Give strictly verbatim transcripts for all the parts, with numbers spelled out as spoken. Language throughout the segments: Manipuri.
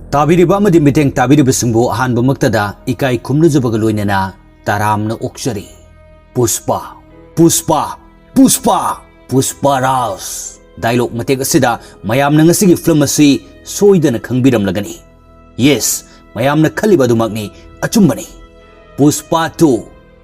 ꯇꯥꯕꯤꯔꯤꯕ ꯑꯃꯗꯤ ꯃꯤꯠꯌꯦꯡ ꯇꯥꯕꯤꯔꯤꯕꯁꯤꯡꯕꯨ ꯑꯍꯥꯟꯕꯃꯛꯇꯗ ꯏꯀꯥꯏ ꯈꯨꯝꯅꯖꯕꯒ ꯂꯣꯏꯅꯅ ꯇꯔꯥꯝꯅ ꯑꯣꯛꯆꯔꯤ꯫ ꯄꯨꯁꯄꯥ, ꯄꯨꯁꯄꯥ, ꯄꯨꯁꯄꯥ, ꯄꯨꯁꯄꯥ ꯔꯥꯖ꯫ ꯗꯥꯏꯂꯣꯒ ꯃꯇꯦꯛ ꯑꯁꯤꯗ ꯃꯌꯥꯝꯅ ꯉꯁꯤꯒꯤ ꯐꯤꯂꯝ ꯑꯁꯤ ꯁꯣꯏꯗꯅ ꯈꯪꯕꯤꯔꯝꯂꯒꯅꯤ꯫ ꯌꯦꯁ, ꯃꯌꯥꯝꯅ ꯈꯜꯂꯤꯕ ꯑꯗꯨꯃꯛꯅꯤ, ꯑꯆꯨꯝꯕꯅꯤ꯫ ꯄꯨꯁꯄꯥ ꯇꯨ,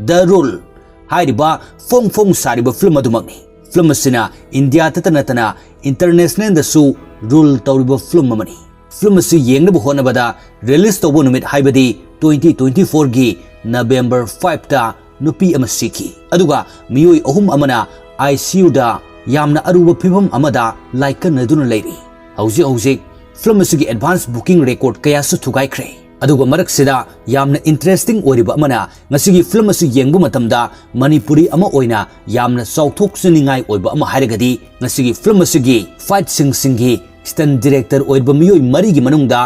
ꯗ ꯔꯨꯜ ꯍꯥꯏꯔꯤꯕ ꯐꯣꯡ ꯐꯣꯡ ꯁꯥꯔꯤꯕ ꯐꯤꯂꯝ ꯑꯗꯨꯃꯛꯅꯤ꯫ ꯐꯤꯂꯝ ꯑꯁꯤꯅ ꯏꯟꯗꯤꯌꯥꯗꯇ ꯅꯠꯇꯅ ꯏꯟꯇꯔꯅꯦꯁꯅꯦꯜꯗꯁꯨ ꯔꯨꯜ ꯇꯧꯔꯤꯕ ꯐꯤꯂꯝ ꯑꯃꯅꯤ꯫ ꯐꯤꯂꯝ ꯑꯁꯤ ꯌꯦꯡꯅꯕ ꯍꯣꯠꯅꯕꯗ ꯔꯤꯂꯤꯖ ꯇꯧꯕ ꯅꯨꯃꯤꯠ, ꯍꯥꯏꯕꯗꯤ ꯇ꯭ꯋꯦꯟꯇꯤ ꯇ꯭ꯋꯦꯟꯇꯤ ꯐꯣꯔꯒꯤ ꯅꯕꯦꯝꯕꯔ ꯐꯥꯏꯚꯇ ꯅꯨꯄꯤ ꯑꯃ ꯁꯤꯈꯤ, ꯑꯗꯨꯒ ꯃꯤꯑꯣꯏ ꯑꯍꯨꯝ ꯑꯃꯅ ꯑꯥꯏ ꯁꯤ ꯌꯨꯗ ꯌꯥꯝꯅ ꯑꯔꯨꯕ ꯐꯤꯚꯝ ꯑꯃꯗ ꯂꯥꯏꯀꯠꯅꯗꯨꯅ ꯂꯩꯔꯤ꯫ ꯍꯧꯖꯤꯛ ꯍꯧꯖꯤꯛ ꯐꯤꯂꯝ ꯑꯁꯤꯒꯤ ꯑꯦꯗꯚꯥꯟꯁ ꯕꯨꯀꯤꯡ ꯔꯦꯀꯣꯔꯗ ꯀꯌꯥꯁꯨ ꯊꯨꯒꯥꯏꯈ꯭ꯔꯦ꯫ ꯑꯗꯨꯒ ꯃꯔꯛꯁꯤꯗ ꯌꯥꯝꯅ ꯏꯟꯇꯔꯦꯁꯇꯤꯡ ꯑꯣꯏꯔꯤꯕ ꯑꯃꯅ, ꯉꯁꯤꯒꯤ ꯐꯤꯂꯝ ꯑꯁꯤ ꯌꯦꯡꯕ ꯃꯇꯝꯗ ꯃꯅꯤꯄꯨꯔꯤ ꯑꯃ ꯑꯣꯏꯅ ꯌꯥꯝꯅ ꯆꯥꯎꯊꯣꯛꯆꯅꯤꯡꯉꯥꯏ ꯑꯣꯏꯕ ꯑꯃ ꯍꯥꯏꯔꯒꯗꯤ, ꯉꯁꯤꯒꯤ ꯐꯤꯂꯝ ꯑꯁꯤꯒꯤ ꯐꯥꯏꯠ ꯁꯤꯟꯁꯤꯡꯒꯤ ꯁ꯭ꯇꯟ ꯗꯤꯔꯦꯛꯇꯔ ꯑꯣꯏꯔꯤꯕ ꯃꯤꯑꯣꯏ ꯃꯔꯤꯒꯤ ꯃꯅꯨꯡꯗ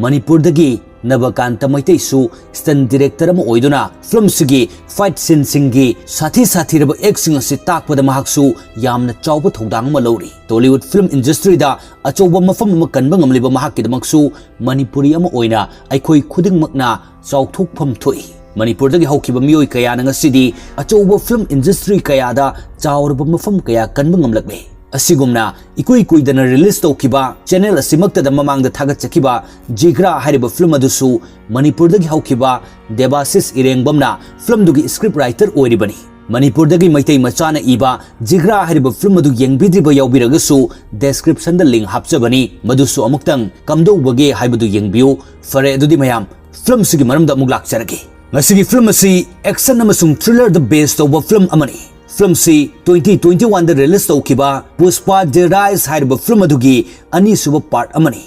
ꯃꯅꯤꯄꯨꯔꯗꯒꯤ ꯅꯕꯀꯥꯟꯇ ꯃꯩꯇꯩꯁꯨ ꯁ꯭ꯇꯟ ꯗꯤꯔꯦꯛꯇꯔ ꯑꯃ ꯑꯣꯏꯗꯨꯅ ꯐꯤꯂꯝꯁꯤꯒꯤ ꯐꯥꯏꯠ ꯁꯤꯟꯁꯤꯡꯒꯤ ꯁꯥꯊꯤ ꯁꯥꯊꯤꯔꯕ ꯑꯦꯛꯁꯤꯡ ꯑꯁꯤ ꯇꯥꯛꯄꯗ ꯃꯍꯥꯛꯁꯨ ꯌꯥꯝꯅ ꯆꯥꯎꯕ ꯊꯧꯗꯥꯡ ꯑꯃ ꯂꯧꯔꯤ꯫ ꯇꯣꯂꯤꯋꯨꯗ ꯐꯤꯂꯝ ꯏꯟꯗꯁꯇ꯭ꯔꯤꯗ ꯑꯆꯧꯕ ꯃꯐꯝ ꯑꯃ ꯀꯟꯕ ꯉꯝꯂꯤꯕ ꯃꯍꯥꯛꯀꯤꯗꯃꯛꯁꯨ ꯃꯅꯤꯄꯨꯔꯤ ꯑꯃ ꯑꯣꯏꯅ ꯑꯩꯈꯣꯏ ꯈꯨꯗꯤꯡꯃꯛꯅ ꯆꯥꯎꯊꯣꯛꯐꯝ ꯊꯣꯛꯏ꯫ ꯃꯅꯤꯄꯨꯔꯗꯒꯤ ꯍꯧꯈꯤꯕ ꯃꯤꯑꯣꯏ ꯀꯌꯥꯅ ꯉꯁꯤꯗꯤ ꯑꯆꯧꯕ ꯐꯤꯂꯝ ꯏꯟꯗꯁꯇ꯭ꯔꯤ ꯀꯌꯥꯗ ꯆꯥꯎꯔꯕ ꯃꯐꯝ ꯀꯌꯥ ꯀꯟꯕ ꯉꯝꯂꯛꯂꯦ꯫ ꯑꯁꯤꯒꯨꯝꯅ ꯏꯀꯨꯏ ꯀꯨꯏꯗꯅ ꯔꯤꯂꯤꯖ ꯇꯧꯈꯤꯕ ꯆꯦꯅꯦꯜ ꯑꯁꯤꯃꯛꯇꯗ ꯃꯃꯥꯡꯗ ꯊꯥꯒꯠꯆꯈꯤꯕ ꯖꯤꯒ꯭ꯔꯥ ꯍꯥꯏꯔꯤꯕ ꯐꯤꯂꯝ ꯑꯗꯨꯁꯨ ꯃꯅꯤꯄꯨꯔꯗꯒꯤ ꯍꯧꯈꯤꯕ ꯗꯦꯕꯥꯁꯤꯁ ꯏꯔꯦꯡꯕꯝꯅ ꯐꯤꯂꯝꯗꯨꯒꯤ ꯁ꯭ꯀ꯭ꯔꯤꯞ ꯔꯥꯏꯇꯔ ꯑꯣꯏꯔꯤꯕꯅꯤ꯫ ꯃꯅꯤꯄꯨꯔꯗꯒꯤ ꯃꯩꯇꯩ ꯃꯆꯥꯅ ꯏꯕ ꯖꯤꯒ꯭ꯔꯥ ꯍꯥꯏꯔꯤꯕ ꯐꯤꯂꯝ ꯑꯗꯨ ꯌꯦꯡꯕꯤꯗ꯭ꯔꯤꯕ ꯌꯥꯎꯕꯤꯔꯒꯁꯨ ꯗꯦꯁꯀ꯭ꯔꯤꯞꯁꯟꯗ ꯂꯤꯡ ꯍꯥꯞꯆꯕꯅꯤ, ꯃꯗꯨꯁꯨ ꯑꯃꯨꯛꯇꯪ ꯀꯝꯗꯧꯕꯒꯦ ꯍꯥꯏꯕꯗꯨ ꯌꯦꯡꯕꯤꯌꯨ꯫ ꯐꯔꯦ, ꯑꯗꯨꯗꯤ ꯃꯌꯥꯝ, ꯐꯤꯂꯝꯁꯤꯒꯤ ꯃꯔꯝꯗ ꯑꯃꯨꯛ ꯂꯥꯛꯆꯔꯒꯦ꯫ ꯃꯁꯤꯒꯤ ꯐꯤꯂꯝ ꯑꯁꯤ ꯑꯦꯛꯁꯟ ꯑꯃꯁꯨꯡ ꯊ꯭ꯔꯤꯂꯔꯗ ꯕꯦꯁ ꯇꯧꯕ ꯐꯤꯂꯝ ꯑꯃꯅꯤ꯫ ꯐꯤꯂꯝꯁꯤ ꯇ꯭ꯋꯦꯟꯇꯤ ꯇ꯭ꯋꯦꯟꯇꯤ ꯋꯥꯟꯗ ꯔꯤꯂꯤꯖ ꯇꯧꯈꯤꯕ ꯄꯨꯁꯄꯥ ꯗꯤ ꯔꯥꯏꯖ ꯍꯥꯏꯔꯤꯕ ꯐꯤꯂꯝ ꯑꯗꯨꯒꯤ ꯑꯅꯤꯁꯨꯕ ꯄꯥꯔꯠ ꯑꯃꯅꯤ꯫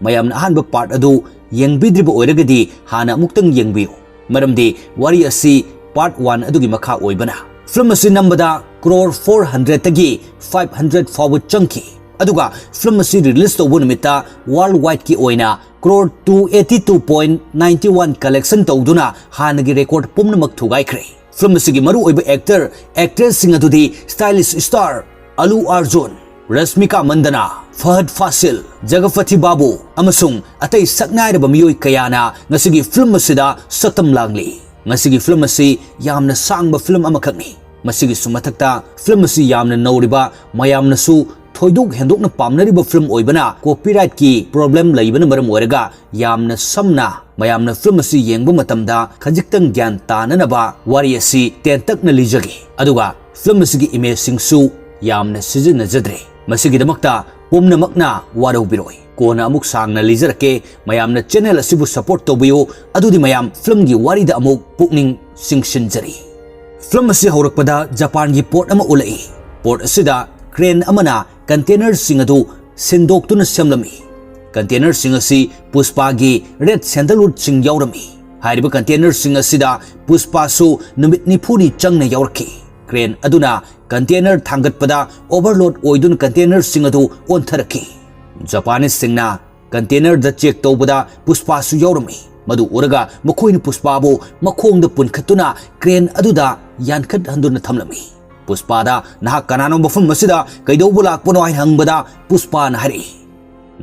ꯃꯌꯥꯝꯅ ꯑꯍꯥꯟꯕ ꯄꯥꯔꯠ ꯑꯗꯨ ꯌꯦꯡꯕꯤꯗ꯭ꯔꯤꯕ ꯑꯣꯏꯔꯒꯗꯤ ꯍꯥꯟꯅ ꯑꯃꯨꯛꯇꯪ ꯌꯦꯡꯕꯤꯌꯨ, ꯃꯔꯝꯗꯤ ꯋꯥꯔꯤ ꯑꯁꯤ ꯄꯥꯔꯠ ꯋꯥꯟ ꯑꯗꯨꯒꯤ ꯃꯈꯥ ꯑꯣꯏꯕꯅ꯫ ꯐꯤꯂꯝ ꯑꯁꯤ ꯅꯝꯕꯗ ꯀ꯭ꯔꯣꯔ ꯐꯣꯔ ꯍꯟꯗ꯭ꯔꯦꯗꯇꯒꯤ ꯐꯥꯏꯚ ꯍꯟꯗ꯭ꯔꯦꯗ ꯐꯥꯎꯕ ꯆꯪꯈꯤ, ꯑꯗꯨꯒ ꯐꯤꯂꯝ ꯑꯁꯤ ꯔꯤꯂꯤꯖ ꯇꯧꯕ ꯅꯨꯃꯤꯠꯇ ꯋꯥꯔꯜ ꯋꯥꯏꯗꯀꯤ ꯑꯣꯏꯅ crore two eighty two point ninety one collection ꯇꯧꯗꯨꯅ ꯍꯥꯟꯅꯒꯤ ꯔꯦꯀꯣꯔꯗ ꯄꯨꯝꯅꯃꯛ ꯊꯨꯒꯥꯏꯈ꯭ꯔꯦ꯫ ꯐꯤꯂꯝ ꯑꯁꯤꯒꯤ ꯃꯔꯨꯑꯣꯏꯕ ꯑꯦꯛꯇꯔ, ꯑꯦꯛꯇ꯭ꯔꯦꯁꯁꯤꯡ ꯑꯗꯨꯗꯤ ꯁ꯭ꯇꯥꯏꯂꯤꯁ ꯁ꯭ꯇꯥꯔ ꯑꯂꯨ ꯑꯥꯔꯖꯨꯟ, ꯔꯁꯃꯤꯀꯥ ꯃꯟꯗꯅꯥ, ꯐꯍꯗ ꯐꯥꯁꯤꯜ, ꯖꯒꯄꯊꯤ ꯕꯥꯕꯨ ꯑꯃꯁꯨꯡ ꯑꯇꯩ ꯁꯛꯅꯥꯏꯔꯕ ꯃꯤꯑꯣꯏ ꯀꯌꯥꯅ ꯉꯁꯤꯒꯤ ꯐꯤꯂꯝ ꯑꯁꯤꯗ ꯁꯛꯇꯝ ꯂꯥꯡꯂꯤ꯫ ꯉꯁꯤꯒꯤ ꯐꯤꯂꯝ ꯑꯁꯤ ꯌꯥꯝꯅ ꯁꯥꯡꯕ ꯐꯤꯂꯝ ꯑꯃꯈꯛꯅꯤ꯫ ꯃꯁꯤꯒꯤꯁꯨ ꯃꯊꯛꯇ ꯐꯤꯂꯝ ꯑꯁꯤ ꯌꯥꯝꯅ ꯅꯧꯔꯤꯕ, ꯃꯌꯥꯝꯅꯁꯨ ꯊꯣꯏꯗꯣꯛ ꯍꯦꯟꯗꯣꯛꯅ ꯄꯥꯝꯅꯔꯤꯕ ꯐꯤꯂꯝ ꯑꯣꯏꯕꯅ copyrightꯀꯤ problem ꯂꯩꯕꯅ ꯃꯔꯝ ꯑꯣꯏꯔꯒ ꯌꯥꯝꯅ ꯁꯝꯅ ꯃꯌꯥꯝꯅ ꯐꯤꯂꯝ ꯑꯁꯤ ꯌꯦꯡꯕ ꯃꯇꯝꯗ ꯈꯖꯤꯛꯇꯪ ꯒ꯭ꯌꯥꯟ ꯇꯥꯅꯅꯕ ꯋꯥꯔꯤ ꯑꯁꯤ ꯇꯦꯟꯇꯛꯅ ꯂꯤꯖꯒꯦ꯫ ꯑꯗꯨꯒ ꯐꯤꯂꯝ ꯑꯁꯤꯒꯤ imageꯁꯤꯡꯁꯨ ꯌꯥꯝꯅ ꯁꯤꯖꯤꯟꯅꯖꯗ꯭ꯔꯦ꯫ ꯃꯁꯤꯒꯤꯗꯃꯛꯇ ꯄꯨꯝꯅꯃꯛꯅ ꯋꯥꯔꯧꯕꯤꯔꯣꯏ꯫ ꯀꯣꯟꯅ ꯑꯃꯨꯛ ꯁꯥꯡꯅ ꯂꯤꯖꯔꯛꯀꯦ꯫ ꯃꯌꯥꯝꯅ channel ꯑꯁꯤꯕꯨ support ꯇꯧꯕꯤꯌꯨ꯫ ꯑꯗꯨꯗꯤ ꯃꯌꯥꯝ ꯐꯤꯂꯝꯒꯤ ꯋꯥꯔꯤꯗ ꯑꯃꯨꯛ ꯄꯨꯛꯅꯤꯡ ꯆꯤꯡꯁꯤꯟꯖꯔꯤ꯫ ꯐꯤꯂꯝ ꯑꯁꯤ ꯍꯧꯔꯛꯄꯗ ꯖꯄꯥꯟꯒꯤ port ꯑꯃ ꯎꯠꯂꯛꯏ꯫ Port ꯑꯁꯤꯗ crane ꯑꯃꯅ containerꯁꯤꯡ ꯑꯗꯨ ꯁꯤꯟꯗꯣꯛꯇꯨꯅ ꯁꯦꯝꯂꯝꯃꯤ꯫ Containerꯁꯤꯡ ꯑꯁꯤ ꯄꯨꯁꯄꯥꯒꯤ red sandalwoodꯁꯤꯡ ꯌꯥꯎꯔꯝꯃꯤ꯫ ꯍꯥꯏꯔꯤꯕ containerꯁꯤꯡ ꯑꯁꯤꯗ ꯄꯨꯁꯄꯥꯁꯨ ꯅꯨꯃꯤꯠ ꯅꯤꯐꯨꯅꯤ ꯆꯪꯅ ꯌꯥꯎꯔꯛꯈꯤ꯫ Crane ꯑꯗꯨꯅ container ꯊꯥꯡꯒꯠꯄꯗ overload ꯑꯣꯏꯗꯨꯅ containerꯁꯤꯡ ꯑꯗꯨ ꯑꯣꯟꯊꯔꯛꯈꯤ꯫ ꯖꯄꯥꯅꯤꯁꯁꯤꯡꯅ containerꯗ check ꯇꯧꯕꯗ ꯄꯨꯁꯄꯥꯁꯨ ꯌꯥꯎꯔꯝꯃꯤ꯫ ꯃꯗꯨ ꯎꯔꯒ ꯃꯈꯣꯏꯅ ꯄꯨꯁꯄꯥꯕꯨ ꯃꯈꯣꯡꯗ ꯄꯨꯟꯈꯠꯇꯨꯅ crane ꯑꯗꯨꯗ ꯌꯥꯟꯈꯠꯍꯟꯗꯨꯅ ꯊꯝꯂꯝꯃꯤ꯫ ꯄꯨꯁꯄꯥꯗ, "ꯅꯍꯥꯛ ꯀꯅꯥꯅꯣ? ꯃꯐꯝ ꯑꯁꯤꯗ ꯀꯩꯗꯧꯕ ꯂꯥꯛꯄꯅꯣ?" ꯍꯥꯏꯅ ꯍꯪꯕꯗ ꯄꯨꯁꯄꯥꯅ ꯍꯥꯏꯔꯛꯏ,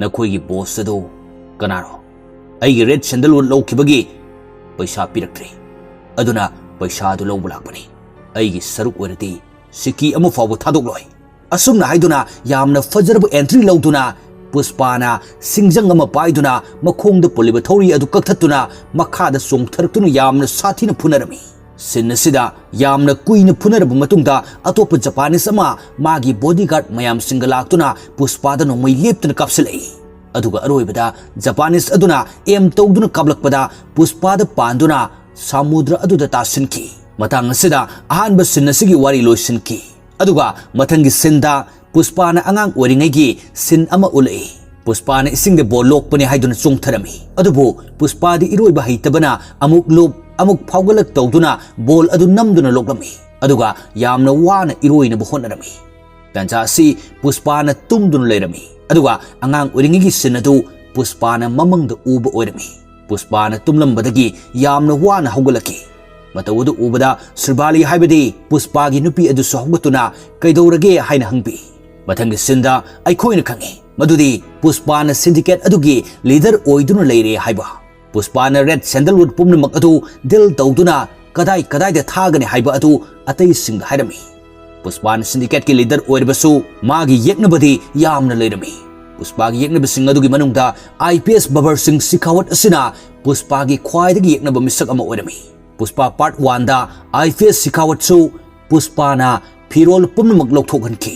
"ꯅꯈꯣꯏꯒꯤ boss ꯑꯗꯨ ꯀꯅꯥꯅꯣ? ꯑꯩꯒꯤ red sandalwood ꯂꯧꯈꯤꯕꯒꯤ ꯄꯩꯁꯥ ꯄꯤꯔꯛꯇ꯭ꯔꯤ꯫ ꯑꯗꯨꯅ ꯄꯩꯁꯥ ꯑꯗꯨ ꯂꯧꯕ ꯂꯥꯛꯄꯅꯤ꯫ ꯑꯩꯒꯤ ꯁꯔꯨꯛ ꯑꯣꯏꯔꯗꯤ ꯁꯤꯀꯤ ꯑꯃ ꯐꯥꯎꯕ ꯊꯥꯗꯣꯛꯂꯣꯏ꯫" ꯑꯁꯨꯝꯅ ꯍꯥꯏꯗꯨꯅ ꯌꯥꯝꯅ ꯐꯖꯔꯕ entry ꯂꯧꯗꯨꯅ ꯄꯨꯁꯄꯥꯅ ꯁꯤꯡꯖꯪ ꯑꯃ ꯄꯥꯏꯗꯨꯅ ꯃꯈꯣꯡꯗ ꯄꯨꯜꯂꯤꯕ ꯊꯧꯔꯤ ꯑꯗꯨ ꯀꯛꯊꯠꯇꯨꯅ ꯃꯈꯥꯗ ꯆꯣꯡꯊꯔꯛꯇꯨꯅ ꯌꯥꯝꯅ ꯁꯥꯊꯤꯅ ꯐꯨꯅꯔꯝꯃꯤ꯫ Scene ꯑꯁꯤꯗ ꯌꯥꯝꯅ ꯀꯨꯏꯅ ꯐꯨꯅꯔꯕ ꯃꯇꯨꯡꯗ ꯑꯇꯣꯞꯄ Japanese ꯑꯃ ꯃꯥꯒꯤ bodyguard ꯃꯌꯥꯝꯁꯤꯡꯒ ꯂꯥꯛꯇꯨꯅ ꯄꯨꯁꯄꯥꯗ ꯅꯣꯡꯃꯩ ꯂꯦꯞꯇꯅ ꯀꯥꯞꯁꯤꯜꯂꯛꯏ꯫ ꯑꯗꯨꯒ ꯑꯔꯣꯏꯕꯗ Japanese ꯑꯗꯨꯅ aim ꯇꯧꯗꯨꯅ ꯀꯥꯞꯂꯛꯄꯗ ꯄꯨꯁꯄꯥꯗ ꯄꯥꯟꯗꯨꯅ ꯁꯃꯨꯗ꯭ꯔ ꯑꯗꯨꯗ ꯇꯥꯁꯤꯟꯈꯤ꯫ ꯃꯇꯥꯡ ꯑꯁꯤꯗ ꯑꯍꯥꯟꯕ scene ꯑꯁꯤꯒꯤ ꯋꯥꯔꯤ ꯂꯣꯏꯁꯤꯟꯈꯤ꯫ ꯑꯗꯨꯒ ꯃꯊꯪꯒꯤ sceneꯗ ꯄꯨꯁꯄꯥꯅ ꯑꯉꯥꯡ ꯑꯣꯏꯔꯤꯉꯩꯒꯤ scene ꯑꯃ ꯎꯠꯂꯛꯏ꯫ ꯄꯨꯁꯄꯥꯅ ꯏꯁꯤꯡꯗ ball ꯂꯣꯛꯄꯅꯤ ꯍꯥꯏꯗꯨꯅ ꯆꯣꯡꯊꯔꯝꯃꯤ꯫ ꯑꯗꯨꯕꯨ ꯄꯨꯁꯄꯥꯗꯤ ꯏꯔꯣꯏꯕ ꯍꯩꯇꯕꯅ ꯑꯃꯨꯛ ꯂꯨꯞ, ꯑꯃꯨꯛ ꯐꯥꯎꯒꯠꯂꯛ ꯇꯧꯗꯨꯅ ball ꯑꯗꯨ ꯅꯝꯗꯨꯅ ꯂꯣꯛꯂꯝꯃꯤ꯫ ꯑꯗꯨꯒ ꯌꯥꯝꯅ ꯋꯥꯅ ꯏꯔꯣꯏꯅꯕ ꯍꯣꯠꯅꯔꯝꯃꯤ꯫ ꯇꯥꯟꯖꯥ ꯑꯁꯤ ꯄꯨꯁꯄꯥꯅ ꯇꯨꯝꯗꯨꯅ ꯂꯩꯔꯝꯃꯤ꯫ ꯑꯗꯨꯒ ꯑꯉꯥꯡ ꯑꯣꯏꯔꯤꯉꯩꯒꯤ scene ꯑꯗꯨ ꯄꯨꯁꯄꯥꯅ ꯃꯃꯪꯗ ꯎꯕ ꯑꯣꯏꯔꯝꯃꯤ꯫ ꯄꯨꯁꯄꯥꯅ ꯇꯨꯝꯂꯝꯕꯗꯒꯤ ꯌꯥꯝꯅ ꯋꯥꯅ ꯍꯧꯒꯠꯂꯛꯈꯤ꯫ ꯃꯇꯧ ꯑꯗꯨ ꯎꯕꯗ ꯁ꯭ꯔꯤꯕꯥꯂꯤ ꯍꯥꯏꯕꯗꯤ ꯄꯨꯁꯄꯥꯒꯤ ꯅꯨꯄꯤ ꯑꯗꯨꯁꯨ ꯍꯧꯒꯠꯇꯨꯅ "ꯀꯩꯗꯧꯔꯒꯦ?" ꯍꯥꯏꯅ ꯍꯪꯕꯤ꯫ ꯃꯊꯪꯒꯤ sceneꯗ ꯑꯩꯈꯣꯏꯅ ꯈꯪꯉꯤ꯫ ꯃꯗꯨꯗꯤ ꯄꯨꯁꯄꯥꯅ ꯁꯤꯟꯗꯤꯀꯦꯠ ꯑꯗꯨꯒꯤ ꯂꯤꯗꯔ ꯑꯣꯏꯗꯨꯅ ꯂꯩꯔꯦ ꯍꯥꯏꯕ꯫ ꯄꯨꯁꯄꯥꯅ ꯔꯦꯗ ꯁꯦꯟꯗꯜꯋꯨꯗ ꯄꯨꯝꯅꯃꯛ ꯑꯗꯨ ꯗꯤꯜ ꯇꯧꯗꯨꯅ ꯀꯗꯥꯏ ꯀꯗꯥꯏꯗ ꯊꯥꯒꯅꯤ ꯍꯥꯏꯕ ꯑꯗꯨ ꯑꯇꯩꯁꯤꯡꯗ ꯍꯥꯏꯔꯝꯃꯤ꯫ ꯄꯨꯁꯄꯥꯅ ꯁꯤꯟꯗꯤꯀꯦꯠꯀꯤ ꯂꯤꯗꯔ ꯑꯣꯏꯔꯕꯁꯨ ꯃꯥꯒꯤ ꯌꯦꯛꯅꯕꯗꯤ ꯌꯥꯝꯅ ꯂꯩꯔꯝꯃꯤ꯫ ꯄꯨꯁꯄꯥꯒꯤ ꯌꯦꯛꯅꯕꯁꯤꯡ ꯑꯗꯨꯒꯤ ꯃꯅꯨꯡꯗ ꯑꯥꯏ ꯄꯤ ꯑꯦꯁ ꯕꯕꯔ ꯁꯤꯡ ꯁꯤꯈꯥꯋꯠ ꯑꯁꯤꯅ ꯄꯨꯁꯄꯥꯒꯤ ꯈ꯭ꯋꯥꯏꯗꯒꯤ ꯌꯦꯛꯅꯕ ꯃꯤꯁꯛ ꯑꯃ ꯑꯣꯏꯔꯝꯃꯤ꯫ ꯄꯨꯁꯄꯥ ꯄꯥꯔꯠ ꯋꯥꯟꯗ ꯑꯥꯏ ꯄꯤ ꯑꯦꯁ ꯁꯤꯈꯥꯋꯠꯁꯨ ꯄꯨꯁꯄꯥꯅ ꯐꯤꯔꯣꯜ ꯄꯨꯝꯅꯃꯛ ꯂꯧꯊꯣꯛꯍꯟꯈꯤ꯫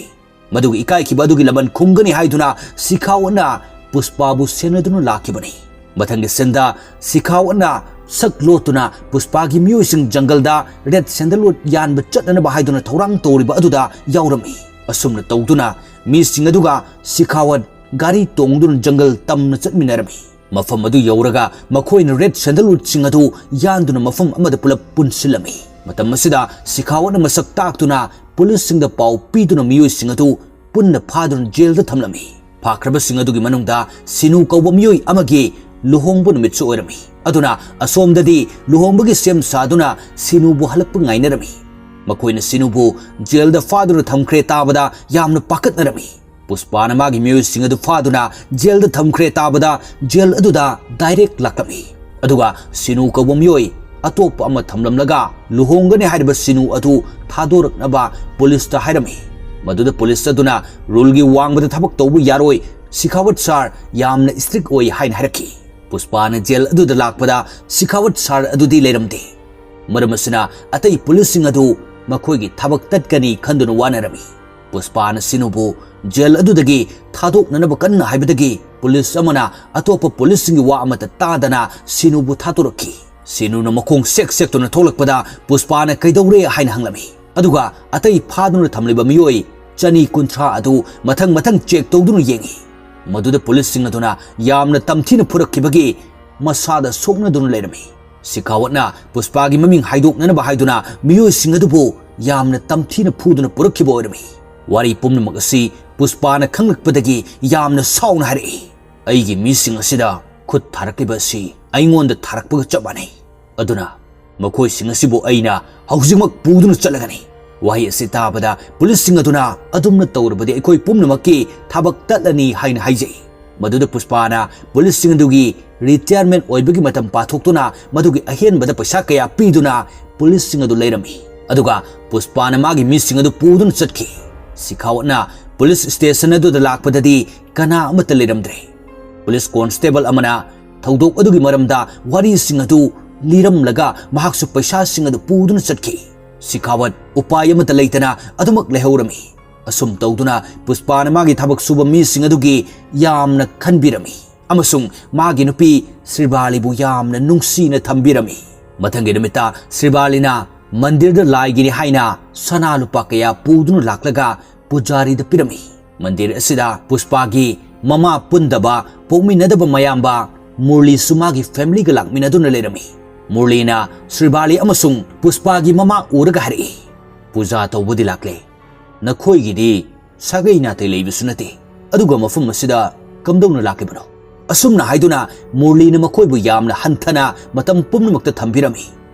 ꯃꯗꯨꯒꯤ ꯏꯀꯥꯏꯈꯤꯕ ꯑꯗꯨꯒꯤ ꯂꯃꯟ ꯈꯨꯝꯒꯅꯤ ꯍꯥꯏꯗꯨꯅ ꯁꯤꯈꯥꯋꯠꯅ ꯄꯨꯁꯄꯥꯕꯨ ꯁꯦꯟꯅꯗꯨꯅ ꯂꯥꯛꯈꯤꯕꯅꯤ꯫ ꯃꯊꯪꯒꯤ ꯁꯤꯟꯗ ꯁꯤꯈꯥꯋꯠꯅ ꯁꯛ ꯂꯣꯠꯇꯨꯅ ꯄꯨꯁꯄꯥꯒꯤ ꯃꯤꯑꯣꯏꯁꯤꯡ ꯖꯪꯒꯜꯗ ꯔꯦꯗ ꯁꯦꯟꯗꯜꯋꯨꯗ ꯌꯥꯟꯕ ꯆꯠꯅꯅꯕ ꯍꯥꯏꯗꯨꯅ ꯊꯧꯔꯥꯡ ꯇꯧꯔꯤꯕ ꯑꯗꯨꯗ ꯌꯥꯎꯔꯝꯃꯤ꯫ ꯑꯁꯨꯝꯅ ꯇꯧꯗꯨꯅ ꯃꯤꯁꯤꯡ ꯑꯗꯨꯒ ꯁꯤꯈꯥꯋꯠ ꯒꯥꯔꯤ ꯇꯣꯡꯗꯨꯅ ꯖꯪꯒꯜ ꯇꯝꯅ ꯆꯠꯃꯤꯟꯅꯔꯝꯃꯤ꯫ ꯃꯐꯝ ꯑꯗꯨ ꯌꯧꯔꯒ ꯃꯈꯣꯏꯅ ꯔꯦꯗ ꯁꯦꯟꯗꯜꯋꯨꯗꯁꯤꯡ ꯑꯗꯨ ꯌꯥꯟꯗꯨꯅ ꯃꯐꯝ ꯑꯃꯗ ꯄꯨꯂꯞ ꯄꯨꯟꯁꯤꯜꯂꯝꯃꯤ꯫ ꯃꯇꯝ ꯑꯁꯤꯗ ꯁꯤꯈꯥꯋꯠꯅ ꯃꯁꯛ ꯇꯥꯛꯇꯨꯅ ꯄꯨꯂꯤꯁꯁꯤꯡꯗ ꯄꯥꯎ ꯄꯤꯗꯨꯅ ꯃꯤꯑꯣꯏꯁꯤꯡ ꯑꯗꯨ ꯄꯨꯟꯅ ꯐꯥꯗꯨꯅ ꯖꯦꯜꯗ ꯊꯝꯂꯝꯃꯤ꯫ ꯐꯥꯈ꯭ꯔꯕꯁꯤꯡ ꯑꯗꯨꯒꯤ ꯃꯅꯨꯡꯗ ꯁꯤꯅꯨ ꯀꯧꯕ ꯃꯤꯑꯣꯏ ꯑꯃꯒꯤ ꯂꯨꯍꯣꯡꯕ ꯅꯨꯃꯤꯠꯁꯨ ꯑꯣꯏꯔꯝꯃꯤ꯫ ꯑꯗꯨꯅ ꯑꯁꯣꯝꯗꯗꯤ ꯂꯨꯍꯣꯡꯕꯒꯤ ꯁꯦꯝ ꯁꯥꯗꯨꯅ ꯁꯤꯅꯨꯕꯨ ꯍꯜꯂꯛꯄ ꯉꯥꯏꯅꯔꯝꯃꯤ꯫ ꯃꯈꯣꯏꯅ ꯁꯤꯅꯨꯕꯨ ꯖꯦꯜꯗ ꯐꯥꯗꯨꯅ ꯊꯝꯈ꯭ꯔꯦ ꯇꯥꯕꯗ ꯌꯥꯝꯅ ꯄꯥꯈꯠꯅꯔꯝꯃꯤ꯫ ꯄꯨꯁꯄꯥꯅ ꯃꯥꯒꯤ ꯃꯤꯑꯣꯏꯁꯤꯡ ꯑꯗꯨ ꯐꯥꯗꯨꯅ ꯖꯦꯜꯗ ꯊꯝꯈ꯭ꯔꯦ ꯇꯥꯕꯗ ꯖꯦꯜ ꯑꯗꯨꯗ ꯗꯥꯏꯔꯦꯛ ꯂꯥꯛꯂꯝꯃꯤ꯫ ꯑꯗꯨꯒ ꯁꯤꯅꯨ ꯀꯧꯕ ꯃꯤꯑꯣꯏ ꯑꯇꯣꯞꯄ ꯑꯃ ꯊꯝꯂꯝꯂꯒ ꯂꯨꯍꯣꯡꯒꯅꯤ ꯍꯥꯏꯔꯤꯕ ꯁꯤꯅꯨ ꯑꯗꯨ ꯊꯥꯗꯣꯔꯛꯅꯕ ꯄꯨꯂꯤꯁꯇ ꯍꯥꯏꯔꯝꯃꯤ꯫ ꯃꯗꯨꯗ ꯄꯨꯂꯤꯁ ꯑꯗꯨꯅ ꯔꯨꯜꯒꯤ ꯋꯥꯡꯃꯗ ꯊꯕꯛ ꯇꯧꯕ ꯌꯥꯔꯣꯏ, ꯁꯤꯈꯥꯋꯠ ꯁꯥꯔ ꯌꯥꯝꯅ ꯏꯁꯇ꯭ꯔꯤꯛ ꯑꯣꯏ ꯍꯥꯏꯅ ꯍꯥꯏꯔꯛꯈꯤ꯫ ꯄꯨꯁꯄꯥꯅ ꯖꯦꯜ ꯑꯗꯨꯗ ꯂꯥꯛꯄꯗ ꯁꯤꯈꯥꯋꯠ ꯁꯥꯔ ꯑꯗꯨꯗꯤ ꯂꯩꯔꯝꯗꯦ꯫ ꯃꯔꯝ ꯑꯁꯤꯅ ꯑꯇꯩ ꯄꯨꯂꯤꯁꯁꯤꯡ ꯑꯗꯨ ꯃꯈꯣꯏꯒꯤ ꯊꯕꯛ ꯇꯠꯀꯅꯤ ꯈꯟꯗꯨꯅ ꯋꯥꯅꯔꯝꯃꯤ꯫ ꯄꯨꯁꯄꯥꯅ ꯁꯤꯅꯨꯕꯨ ꯖꯦꯜ ꯑꯗꯨꯗꯒꯤ ꯊꯥꯗꯣꯛꯅꯅꯕ ꯀꯟꯅ ꯍꯥꯏꯕꯗꯒꯤ ꯄꯨꯂꯤꯁ ꯑꯃꯅ ꯑꯇꯣꯞꯄ ꯄꯨꯂꯤꯁꯁꯤꯡꯒꯤ ꯋꯥ ꯑꯃꯠꯇ ꯇꯥꯗꯅ ꯁꯤꯅꯨꯕꯨ ꯊꯥꯗꯣꯔꯛꯈꯤ꯫ ꯁꯤꯅꯨꯅ ꯃꯈꯣꯡ ꯁꯦꯛ ꯁꯦꯛꯇꯨꯅ ꯊꯣꯛꯂꯛꯄꯗ ꯄꯨꯁꯄꯥꯅ ꯀꯩꯗꯧꯔꯦ ꯍꯥꯏꯅ ꯍꯪꯂꯝꯃꯤ꯫ ꯑꯗꯨꯒ ꯑꯇꯩ ꯐꯥꯗꯨꯅ ꯊꯝꯂꯤꯕ ꯃꯤꯑꯣꯏ ꯆꯅꯤ ꯀꯨꯟꯊ꯭ꯔꯥ ꯑꯗꯨ ꯃꯊꯪ ꯃꯊꯪ ꯆꯦꯛ ꯇꯧꯗꯨꯅ ꯌꯦꯡꯉꯤ꯫ ꯃꯗꯨꯗ ꯄꯨꯂꯤꯁꯁꯤꯡ ꯑꯗꯨꯅ ꯌꯥꯝꯅ ꯇꯝꯊꯤꯅ ꯐꯨꯔꯛꯈꯤꯕꯒꯤ ꯃꯁꯥꯗ ꯁꯣꯛꯅꯗꯨꯅ ꯂꯩꯔꯝꯃꯤ꯫ ꯁꯤꯈꯥꯋꯠꯅ ꯄꯨꯁꯄꯥꯒꯤ ꯃꯃꯤꯡ ꯍꯥꯏꯗꯣꯛꯅꯅꯕ ꯍꯥꯏꯗꯨꯅ ꯃꯤꯑꯣꯏꯁꯤꯡ ꯑꯗꯨꯕꯨ ꯌꯥꯝꯅ ꯇꯝꯊꯤꯅ ꯐꯨꯗꯨꯅ ꯄꯨꯔꯛꯈꯤꯕ ꯑꯣꯏꯔꯝꯃꯤ꯫ ꯋꯥꯔꯤ ꯄꯨꯝꯅꯃꯛ ꯑꯁꯤ ꯄꯨꯁꯄꯥꯅ ꯈꯪꯂꯛꯄꯗꯒꯤ ꯌꯥꯝꯅ ꯁꯥꯎꯅ ꯍꯥꯏꯔꯛꯏ, "ꯑꯩꯒꯤ ꯃꯤꯁꯤꯡ ꯑꯁꯤꯗ ꯈꯨꯠ ꯊꯥꯔꯛꯂꯤꯕ ꯑꯁꯤ ꯑꯩꯉꯣꯟꯗ ꯊꯥꯔꯛꯄꯒ ꯆꯞ ꯃꯥꯟꯅꯩ꯫ ꯑꯗꯨꯅ ꯃꯈꯣꯏꯁꯤꯡ ꯑꯁꯤꯕꯨ ꯑꯩꯅ ꯍꯧꯖꯤꯛꯃꯛ ꯄꯨꯗꯨꯅ ꯆꯠꯂꯒꯅꯤ꯫ ꯋꯥꯍꯩ ꯑꯁꯤ ꯇꯥꯕꯗ ꯄꯨꯂꯤꯁꯁꯤꯡ ꯑꯗꯨꯅ "ꯑꯗꯨꯝꯅ ꯇꯧꯔꯕꯗꯤ ꯑꯩꯈꯣꯏ ꯄꯨꯝꯅꯃꯛꯀꯤ ꯊꯕꯛ ꯇꯠꯂꯅꯤ" ꯍꯥꯏꯅ ꯍꯥꯏꯖꯩ꯫ ꯃꯗꯨꯗ ꯄꯨꯁꯄꯥꯅ ꯄꯨꯂꯤꯁꯁꯤꯡ ꯑꯗꯨꯒꯤ ꯔꯤꯇꯥꯌꯔꯃꯦꯟ ꯑꯣꯏꯕꯒꯤ ꯃꯇꯝ ꯄꯥꯊꯣꯛꯇꯨꯅ ꯃꯗꯨꯒꯤ ꯑꯍꯦꯟꯕꯗ ꯄꯩꯁꯥ ꯀꯌꯥ ꯄꯤꯗꯨꯅ ꯄꯨꯂꯤꯁꯁꯤꯡ ꯑꯗꯨ ꯂꯩꯔꯝꯃꯤ꯫ ꯑꯗꯨꯒ ꯄꯨꯁꯄꯥꯅ ꯃꯥꯒꯤ ꯃꯤꯁꯤꯡ ꯑꯗꯨ ꯄꯨꯗꯨꯅ ꯆꯠꯈꯤ꯫ ꯁꯤꯈꯥꯋꯠꯅ ꯄꯨꯂꯤꯁ ꯁ꯭ꯇꯦꯁꯟ ꯑꯗꯨꯗ ꯂꯥꯛꯄꯗꯗꯤ ꯀꯅꯥ ꯑꯃꯠꯇ ꯂꯩꯔꯝꯗ꯭ꯔꯦ꯫ ꯄꯨꯂꯤꯁ ꯀꯣꯟꯁꯇꯦꯕꯜ ꯑꯃꯅ ꯊꯧꯗꯣꯛ ꯑꯗꯨꯒꯤ ꯃꯔꯝꯗ ꯋꯥꯔꯤꯁꯤꯡ ꯑꯗꯨ ꯂꯤꯔꯝꯂꯒ ꯃꯍꯥꯛꯁꯨ ꯄꯩꯁꯥꯁꯤꯡ ꯑꯗꯨ ꯄꯨꯗꯨꯅ ꯆꯠꯈꯤ꯫ ꯁꯤꯈꯥꯋꯠ ꯎꯄꯥꯏ ꯑꯃꯠꯇ ꯂꯩꯇꯅ ꯑꯗꯨꯃꯛ ꯂꯩꯍꯧꯔꯝꯃꯤ꯫ ꯑꯁꯨꯝ ꯇꯧꯗꯨꯅ ꯄꯨꯁꯄꯥꯅ ꯃꯥꯒꯤ ꯊꯕꯛ ꯁꯨꯕ ꯃꯤꯁꯤꯡ ꯑꯗꯨꯒꯤ ꯌꯥꯝꯅ ꯈꯟꯕꯤꯔꯝꯃꯤ ꯑꯃꯁꯨꯡ ꯃꯥꯒꯤ ꯅꯨꯄꯤ ꯁ꯭ꯔꯤꯕꯥꯂꯤꯕꯨ ꯌꯥꯝꯅ ꯅꯨꯡꯁꯤꯅ ꯊꯝꯕꯤꯔꯝꯃꯤ꯫ ꯃꯊꯪꯒꯤ ꯅꯨꯃꯤꯠꯇ ꯁ꯭ꯔꯤꯕꯥꯂꯤꯅ ꯃꯟꯗꯤꯔꯗ ꯂꯥꯏꯒꯤꯅꯤ ꯍꯥꯏꯅ ꯁꯅꯥ ꯂꯨꯄꯥ ꯀꯌꯥ ꯄꯨꯗꯨꯅ ꯂꯥꯛꯂꯒ ꯄꯨꯖꯥꯔꯤꯗ ꯄꯤꯔꯝꯃꯤ꯫ ꯃꯟꯗꯤꯔ ꯑꯁꯤꯗ ꯄꯨꯁꯄꯥꯒꯤ ꯃꯃꯥ ꯄꯨꯟꯗꯕ ꯄꯣꯛꯃꯤꯟꯅꯗꯕ ꯃꯌꯥꯝꯕ ꯃꯨꯔꯂꯤꯁꯨ ꯃꯥꯒꯤ ꯐꯦꯃꯤꯂꯤꯒ ꯂꯥꯛꯃꯤꯟꯅꯗꯨꯅ ꯂꯩꯔꯝꯃꯤ꯫ ꯃꯨꯔꯂꯤꯅ ꯁ꯭ꯔꯤꯕꯥꯂꯤ ꯑꯃꯁꯨꯡ ꯄꯨꯁꯄꯥꯒꯤ ꯃꯃꯥ ꯎꯔꯒ ꯍꯥꯏꯔꯛꯏ, "ꯄꯨꯖꯥ ꯇꯧꯕꯗꯤ ꯂꯥꯛꯂꯦ, ꯅꯈꯣꯏꯒꯤꯗꯤ ꯁꯥꯒꯩ ꯅꯥꯇꯩ ꯂꯩꯕꯁꯨ ꯅꯠꯇꯦ, ꯑꯗꯨꯒ ꯃꯐꯝ ꯑꯁꯤꯗ ꯀꯝꯗꯧꯅ ꯂꯥꯛꯂꯤꯕꯅꯣ?" ꯑꯁꯨꯝꯅ ꯍꯥꯏꯗꯨꯅ ꯃꯨꯔꯂꯤꯅ ꯃꯈꯣꯏꯕꯨ ꯌꯥꯝꯅ ꯍꯟꯊꯅ ꯃꯇꯝ ꯄꯨꯝꯅꯃꯛꯇ ꯊꯝꯕꯤꯔꯝꯃꯤ꯫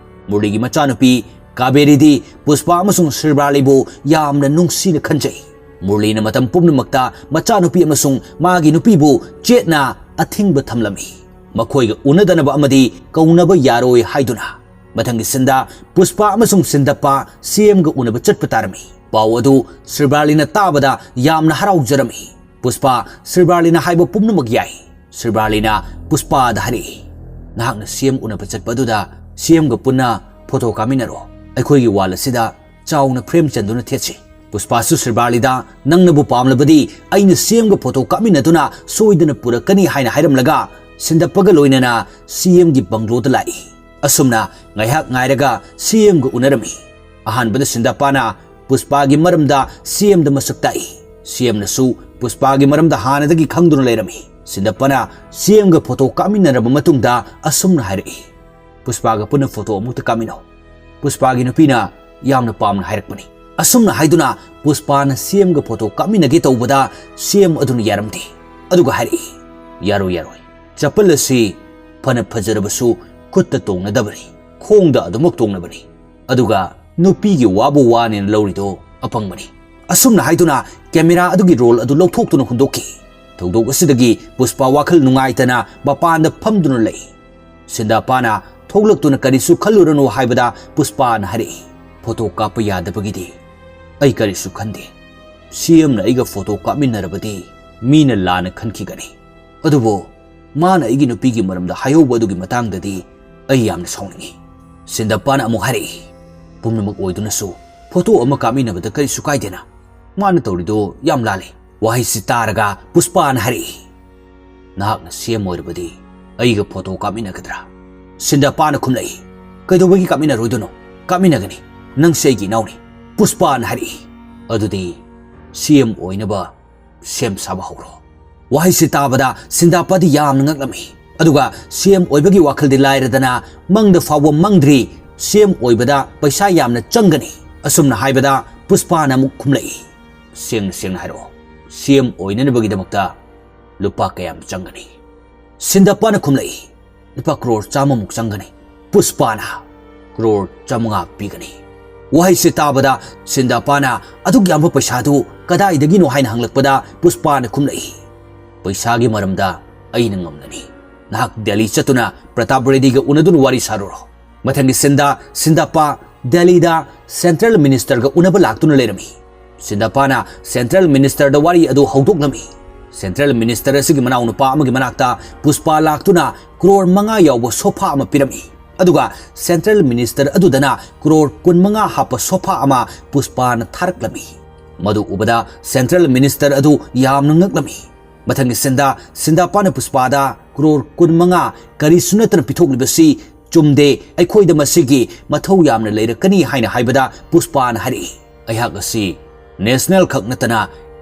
ꯃꯨꯔꯂꯤꯒꯤ ꯃꯆꯥꯅꯨꯄꯤ ꯀꯥꯕꯦꯔꯤꯗꯤ ꯄꯨꯁꯄꯥ ꯑꯃꯁꯨꯡ ꯁ꯭ꯔꯤꯕꯥꯂꯤꯕꯨ ꯌꯥꯝꯅ ꯅꯨꯡꯁꯤꯅ ꯈꯟꯖꯩ꯫ ꯃꯨꯔꯂꯤꯅ ꯃꯇꯝ ꯄꯨꯝꯅꯃꯛꯇ ꯃꯆꯥꯅꯨꯄꯤ ꯑꯃꯁꯨꯡ ꯃꯥꯒꯤ ꯅꯨꯄꯤꯕꯨ ꯆꯦꯠꯅ ꯑꯊꯤꯡꯕ ꯊꯝꯂꯝꯃꯤ, ꯃꯈꯣꯏꯒ ꯎꯅꯗꯅꯕ ꯑꯃꯗꯤ ꯀꯧꯅꯕ ꯌꯥꯔꯣꯏ ꯍꯥꯏꯗꯨꯅ꯫ ꯃꯊꯪꯒꯤ ꯁꯤꯟꯗ ꯄꯨꯁꯄꯥ ꯑꯃꯁꯨꯡ ꯁꯤꯟꯗꯞꯄ ꯁꯤꯑꯦꯝꯒ ꯎꯅꯕ ꯆꯠꯄ ꯇꯥꯔꯝꯃꯤ꯫ ꯄꯥꯎ ꯑꯗꯨ ꯁ꯭ꯔꯤꯕꯥꯂꯤꯅ ꯇꯥꯕꯗ ꯌꯥꯝꯅ ꯍꯔꯥꯎꯖꯔꯝꯃꯤ꯫ ꯄꯨꯁꯄꯥ ꯁ꯭ꯔꯤꯕꯥꯂꯤꯅ ꯍꯥꯏꯕ ꯄꯨꯝꯅꯃꯛ ꯌꯥꯏ꯫ ꯁ꯭ꯔꯤꯕꯥꯂꯤꯅ ꯄꯨꯁꯄꯥꯗ ꯍꯥꯏꯔꯛꯏ, "ꯅꯍꯥꯛꯅ ꯁꯤꯑꯦꯝ ꯎꯅꯕ ꯆꯠꯄ ꯑꯗꯨꯗ ꯁꯤꯑꯦꯝꯒ ꯄꯨꯟꯅ ꯐꯣꯇꯣ ꯀꯥꯞꯃꯤꯟꯅꯔꯣ꯫ ꯑꯩꯈꯣꯏꯒꯤ ꯋꯥꯜ ꯑꯁꯤꯗ ꯆꯥꯎꯅ ꯐ꯭ꯔꯦꯝ ꯆꯟꯗꯨꯅ ꯊꯦꯠꯁꯤ꯫" ꯄꯨꯁꯄꯥꯁꯨ ꯁ꯭ꯔꯤꯕꯥꯂꯤꯗ, "ꯅꯪꯅꯕꯨ ꯄꯥꯝꯂꯕꯗꯤ ꯑꯩꯅ ꯁꯤꯑꯦꯝꯒ ꯐꯣꯇꯣ ꯀꯥꯞꯃꯤꯟꯅꯗꯨꯅ ꯁꯣꯏꯗꯅ ꯄꯨꯔꯛꯀꯅꯤ" ꯍꯥꯏꯅ ꯍꯥꯏꯔꯝꯂꯒ ꯁꯤꯟꯗꯞꯄꯒ ꯂꯣꯏꯅꯅ ꯁꯤꯑꯦꯝꯒꯤ ꯕꯪꯒ꯭ꯂꯣꯗ ꯂꯥꯛꯏ꯫ ꯑꯁꯨꯝꯅ ꯉꯥꯏꯍꯥꯛ ꯉꯥꯏꯔꯒ ꯁꯤꯑꯦꯝꯒ ꯎꯅꯔꯝꯃꯤ꯫ ꯑꯍꯥꯟꯕꯗ ꯁꯤꯟꯗꯞꯄꯅ ꯄꯨꯁꯄꯥꯒꯤ ꯃꯔꯝꯗ ꯁꯤꯑꯦꯝꯗ ꯃꯁꯛ ꯇꯥꯛꯏ꯫ ꯁꯤꯑꯦꯝꯅꯁꯨ ꯄꯨꯁꯄꯥꯒꯤ ꯃꯔꯝꯗ ꯍꯥꯟꯅꯗꯒꯤ ꯈꯪꯗꯨꯅ ꯂꯩꯔꯝꯃꯤ꯫ ꯁꯤꯟꯗꯞꯄꯅ ꯁꯤꯑꯦꯝꯒ ꯐꯣꯇꯣ ꯀꯥꯞꯃꯤꯟꯅꯔꯕ ꯃꯇꯨꯡꯗ ꯑꯁꯨꯝꯅ ꯍꯥꯏꯔꯛꯏ, "ꯄꯨꯁꯄꯥꯒ ꯄꯨꯟꯅ ꯐꯣꯇꯣ ꯑꯃꯨꯛꯇ ꯀꯥꯞꯃꯤꯟꯅꯧ꯫ ꯄꯨꯁꯄꯥꯒꯤ ꯅꯨꯄꯤꯅ ꯌꯥꯝꯅ ꯄꯥꯝꯅ ꯍꯥꯏꯔꯛꯄꯅꯤ꯫" ꯑꯁꯨꯝꯅ ꯍꯥꯏꯗꯨꯅ ꯄꯨꯁꯄꯥꯅ ꯁꯤꯑꯦꯝꯒ ꯐꯣꯇꯣ ꯀꯥꯞꯃꯤꯟꯅꯒꯦ ꯇꯧꯕꯗ ꯁꯤꯑꯦꯝ ꯑꯗꯨꯅ ꯌꯥꯔꯝꯗꯦ꯫ ꯑꯗꯨꯒ ꯍꯥꯏꯔꯛꯏ, "ꯌꯥꯔꯣꯏ, ꯌꯥꯔꯣꯏ꯫ ꯆꯄꯜ ꯑꯁꯤ ꯐꯅ ꯐꯖꯔꯕꯁꯨ ꯈꯨꯠꯇ ꯇꯣꯡꯅꯗꯕꯅꯤ, ꯈꯣꯡꯗ ꯑꯗꯨꯃꯛ ꯇꯣꯡꯅꯕꯅꯤ꯫ ꯑꯗꯨꯒ ꯅꯨꯄꯤꯒꯤ ꯋꯥꯕꯨ ꯋꯥꯅꯦꯅ ꯂꯧꯔꯤꯗꯣ ꯑꯄꯪꯕꯅꯤ꯫ ꯑꯁꯨꯝꯅ ꯍꯥꯏꯗꯨꯅ ꯀꯦꯃꯦꯔꯥ ꯑꯗꯨꯒꯤ ꯔꯣꯜ ꯑꯗꯨ ꯂꯧꯊꯣꯛꯇꯨꯅ ꯍꯨꯟꯗꯣꯛꯈꯤ꯫ ꯊꯧꯗꯣꯛ ꯑꯁꯤꯗꯒꯤ ꯄꯨꯁꯄꯥ ꯋꯥꯈꯜ ꯅꯨꯡꯉꯥꯏꯇꯅ ꯃꯄꯥꯟꯗ ꯐꯝꯗꯨꯅ ꯂꯩ꯫ ꯁꯤꯟꯗꯥꯄꯥꯅ ꯊꯣꯛꯂꯛꯇꯨꯅ ꯀꯔꯤꯁꯨ ꯈꯜꯂꯨꯔꯅꯨ ꯍꯥꯏꯕꯗ ꯄꯨꯁꯄꯥꯅ ꯍꯥꯏꯔꯛꯏ, "ꯐꯣꯇꯣ ꯀꯥꯞꯄ ꯌꯥꯗꯕꯒꯤꯗꯤ ꯑꯩ ꯀꯔꯤꯁꯨ ꯈꯟꯗꯦ꯫ ꯁꯤ ꯑꯦꯝꯅ ꯑꯩꯒ ꯐꯣꯇꯣ ꯀꯥꯞꯃꯤꯟꯅꯔꯕꯗꯤ ꯃꯤꯅ ꯂꯥꯟꯅ ꯈꯟꯈꯤꯒꯅꯤ꯫ ꯑꯗꯨꯕꯨ ꯃꯥꯅ ꯑꯩꯒꯤ ꯅꯨꯄꯤꯒꯤ ꯃꯔꯝꯗ ꯍꯥꯏꯍꯧꯕ ꯑꯗꯨꯒꯤ ꯃꯇꯥꯡꯗꯗꯤ ꯑꯩ ꯌꯥꯝꯅ ꯁꯥꯎꯅꯤꯡꯉꯤ꯫" ꯁꯤꯟꯗꯥꯄꯥꯅ ꯑꯃꯨꯛ ꯍꯥꯏꯔꯛꯏ, "ꯄꯨꯝꯅꯃꯛ ꯑꯣꯏꯗꯨꯅꯁꯨ ꯐꯣꯇꯣ ꯑꯃ ꯀꯥꯞꯃꯤꯟꯅꯕꯗ ꯀꯔꯤꯁꯨ ꯀꯥꯏꯗꯦꯅ꯫ ꯃꯥꯅ ꯇꯧꯔꯤꯗꯣ ꯌꯥꯝ ꯂꯥꯜꯂꯤ꯫" ꯋꯥꯍꯩꯁꯤ ꯇꯥꯔꯒ ꯄꯨꯁꯄꯥꯅ ꯍꯥꯏꯔꯛꯏ, "ꯅꯍꯥꯛꯅ ꯁꯤ ꯑꯦꯝ ꯑꯣꯏꯔꯕꯗꯤ ꯑꯩꯒ ꯐꯣꯇꯣ ꯀꯥꯞꯃꯤꯟꯅꯒꯗ꯭ꯔꯥ?" ꯁꯤꯟꯗꯥꯄꯥꯅ ꯈꯨꯝꯂꯛꯏ, "ꯀꯩꯗꯧꯕꯒꯤ ꯀꯥꯞꯃꯤꯟꯅꯔꯣꯏꯗꯣꯏꯅꯣ? ꯀꯥꯞꯃꯤꯟꯅꯒꯅꯤ꯫ ꯅꯪꯁꯦ ꯑꯩꯒꯤ ꯏꯅꯥꯎꯅꯤ꯫" ꯄꯨꯁꯄꯥꯅ ꯍꯥꯏꯔꯛꯏ, "ꯑꯗꯨꯗꯤ ꯁꯤ ꯑꯦꯝ ꯑꯣꯏꯅꯕ ꯁꯦꯝ ꯁꯥꯕ ꯍꯧꯔꯣ꯫" ꯋꯥꯍꯩꯁꯤ ꯇꯥꯕꯗ ꯁꯤꯟꯗꯥꯄꯥꯗꯤ ꯌꯥꯝꯅ ꯉꯛꯂꯝꯃꯤ꯫ ꯑꯗꯨꯒ ꯁꯤ ꯑꯦꯝ ꯑꯣꯏꯕꯒꯤ ꯋꯥꯈꯜꯗꯤ ꯂꯥꯏꯔꯗꯅ ꯃꯪꯗ ꯐꯥꯎꯕ ꯃꯪꯗ꯭ꯔꯤ꯫ ꯁꯤ ꯑꯦꯝ ꯑꯣꯏꯕꯗ ꯄꯩꯁꯥ ꯌꯥꯝꯅ ꯆꯪꯒꯅꯤ꯫ ꯑꯁꯨꯝꯅ ꯍꯥꯏꯕꯗ ꯄꯨꯁꯄꯥꯅ ꯑꯃꯨꯛ ꯈꯨꯝꯂꯛꯏ, "ꯁꯦꯡꯅ ꯁꯦꯡꯅ ꯍꯥꯏꯔꯛꯑꯣ, ꯁꯤ ꯑꯦꯝ ꯑꯣꯏꯅꯅꯕꯒꯤꯗꯃꯛꯇ ꯂꯨꯄꯥ ꯀꯌꯥꯝ ꯆꯪꯒꯅꯤ?" ꯁꯤꯟꯗꯥꯄꯥꯅ ꯈꯨꯝꯂꯛꯏ, "ꯂꯨꯄꯥ ꯀ꯭ꯔꯣꯔ ꯆꯥꯝꯃꯃꯨꯛ ꯆꯪꯒꯅꯤ꯫" ꯄꯨꯁꯄꯥꯅ, "ꯀ꯭ꯔꯣꯔ ꯆꯥꯃꯉꯥ ꯄꯤꯒꯅꯤ꯫" ꯋꯥꯍꯩꯁꯤ ꯇꯥꯕꯗ ꯁꯤꯟꯗꯥꯄꯥꯅ ꯑꯗꯨꯛ ꯌꯥꯝꯕ ꯄꯩꯁꯥꯗꯨ ꯀꯗꯥꯏꯗꯒꯤꯅꯣ ꯍꯥꯏꯅ ꯍꯪꯂꯛꯄꯗ ꯄꯨꯁꯄꯥꯅ ꯈꯨꯝꯂꯛꯏ, "ꯄꯩꯁꯥꯒꯤ ꯃꯔꯝꯗ ꯑꯩꯅ ꯉꯝꯂꯅꯤ꯫ ꯅꯍꯥꯛ ꯗꯦꯜꯂꯤ ꯆꯠꯇꯨꯅ ꯄ꯭ꯔꯇꯥꯞ ꯔꯦꯗꯤꯒ ꯎꯅꯗꯨꯅ ꯋꯥꯔꯤ ꯁꯥꯔꯨꯔꯣ꯫" ꯃꯊꯪꯒꯤ ꯁꯤꯟꯗ ꯁꯤꯟꯗꯥꯄꯥ ꯗꯦꯜꯂꯤꯗ ꯁꯦꯟꯇ꯭ꯔꯦꯜ ꯃꯤꯅꯤꯁꯇꯔꯒ ꯎꯅꯕ ꯂꯥꯛꯇꯨꯅ ꯂꯩꯔꯝꯃꯤ꯫ ꯁꯤꯟꯗꯥꯄꯥꯅ ꯁꯦꯟꯇ꯭ꯔꯦꯜ ꯃꯤꯅꯤꯁꯇꯔꯗ ꯋꯥꯔꯤ ꯑꯗꯨ ꯍꯧꯗꯣꯛꯂꯝꯃꯤ꯫ ꯁꯦꯟꯇ꯭ꯔꯦꯜ ꯃꯤꯅꯤꯁꯇꯔ ꯑꯁꯤꯒꯤ ꯃꯅꯥꯎꯅꯨꯄꯥ ꯑꯃꯒꯤ ꯃꯅꯥꯛꯇ ꯄꯨꯁꯄꯥ ꯂꯥꯛꯇꯨꯅ ꯀ꯭ꯔꯣꯔ ꯃꯉꯥ ꯌꯥꯎꯕ ꯁꯣꯐꯥ ꯑꯃ ꯄꯤꯔꯝꯃꯤ꯫ ꯑꯗꯨꯒ ꯁꯦꯟꯇ꯭ꯔꯦꯜ ꯃꯤꯅꯤꯁꯇꯔ ꯑꯗꯨꯗꯅ ꯀ꯭ꯔꯣꯔ ꯀꯨꯟꯃꯉꯥ ꯍꯥꯞꯄ ꯁꯣꯐꯥ ꯑꯃ ꯄꯨꯁꯄꯥꯅ ꯊꯥꯔꯛꯂꯝꯃꯤ꯫ ꯃꯗꯨ ꯎꯕꯗ ꯁꯦꯟꯇ꯭ꯔꯦꯜ ꯃꯤꯅꯤꯁꯇꯔ ꯑꯗꯨ ꯌꯥꯝꯅ ꯉꯛꯂꯝꯃꯤ꯫ ꯃꯊꯪꯒꯤ ꯁꯤꯟꯗ ꯁꯤꯟꯗꯥꯄꯥꯅ ꯄꯨꯁꯄꯥꯗ ꯀ꯭ꯔꯣꯔ ꯀꯨꯟꯃꯉꯥ ꯀꯔꯤꯁꯨ ꯅꯠꯇꯅ ꯄꯤꯊꯣꯛꯂꯤꯕꯁꯤ ꯆꯨꯝꯗꯦ, ꯑꯩꯈꯣꯏꯗ ꯃꯁꯤꯒꯤ ꯃꯊꯧ ꯌꯥꯝꯅ ꯂꯩꯔꯛꯀꯅꯤ ꯍꯥꯏꯅ ꯍꯥꯏꯕꯗ ꯄꯨꯁꯄꯥꯅ ꯍꯥꯏꯔꯛꯏ, "ꯑꯩꯍꯥꯛ ꯑꯁꯤ ꯅꯦꯁꯅꯦꯜ ꯈꯛ ꯅꯠꯇꯅ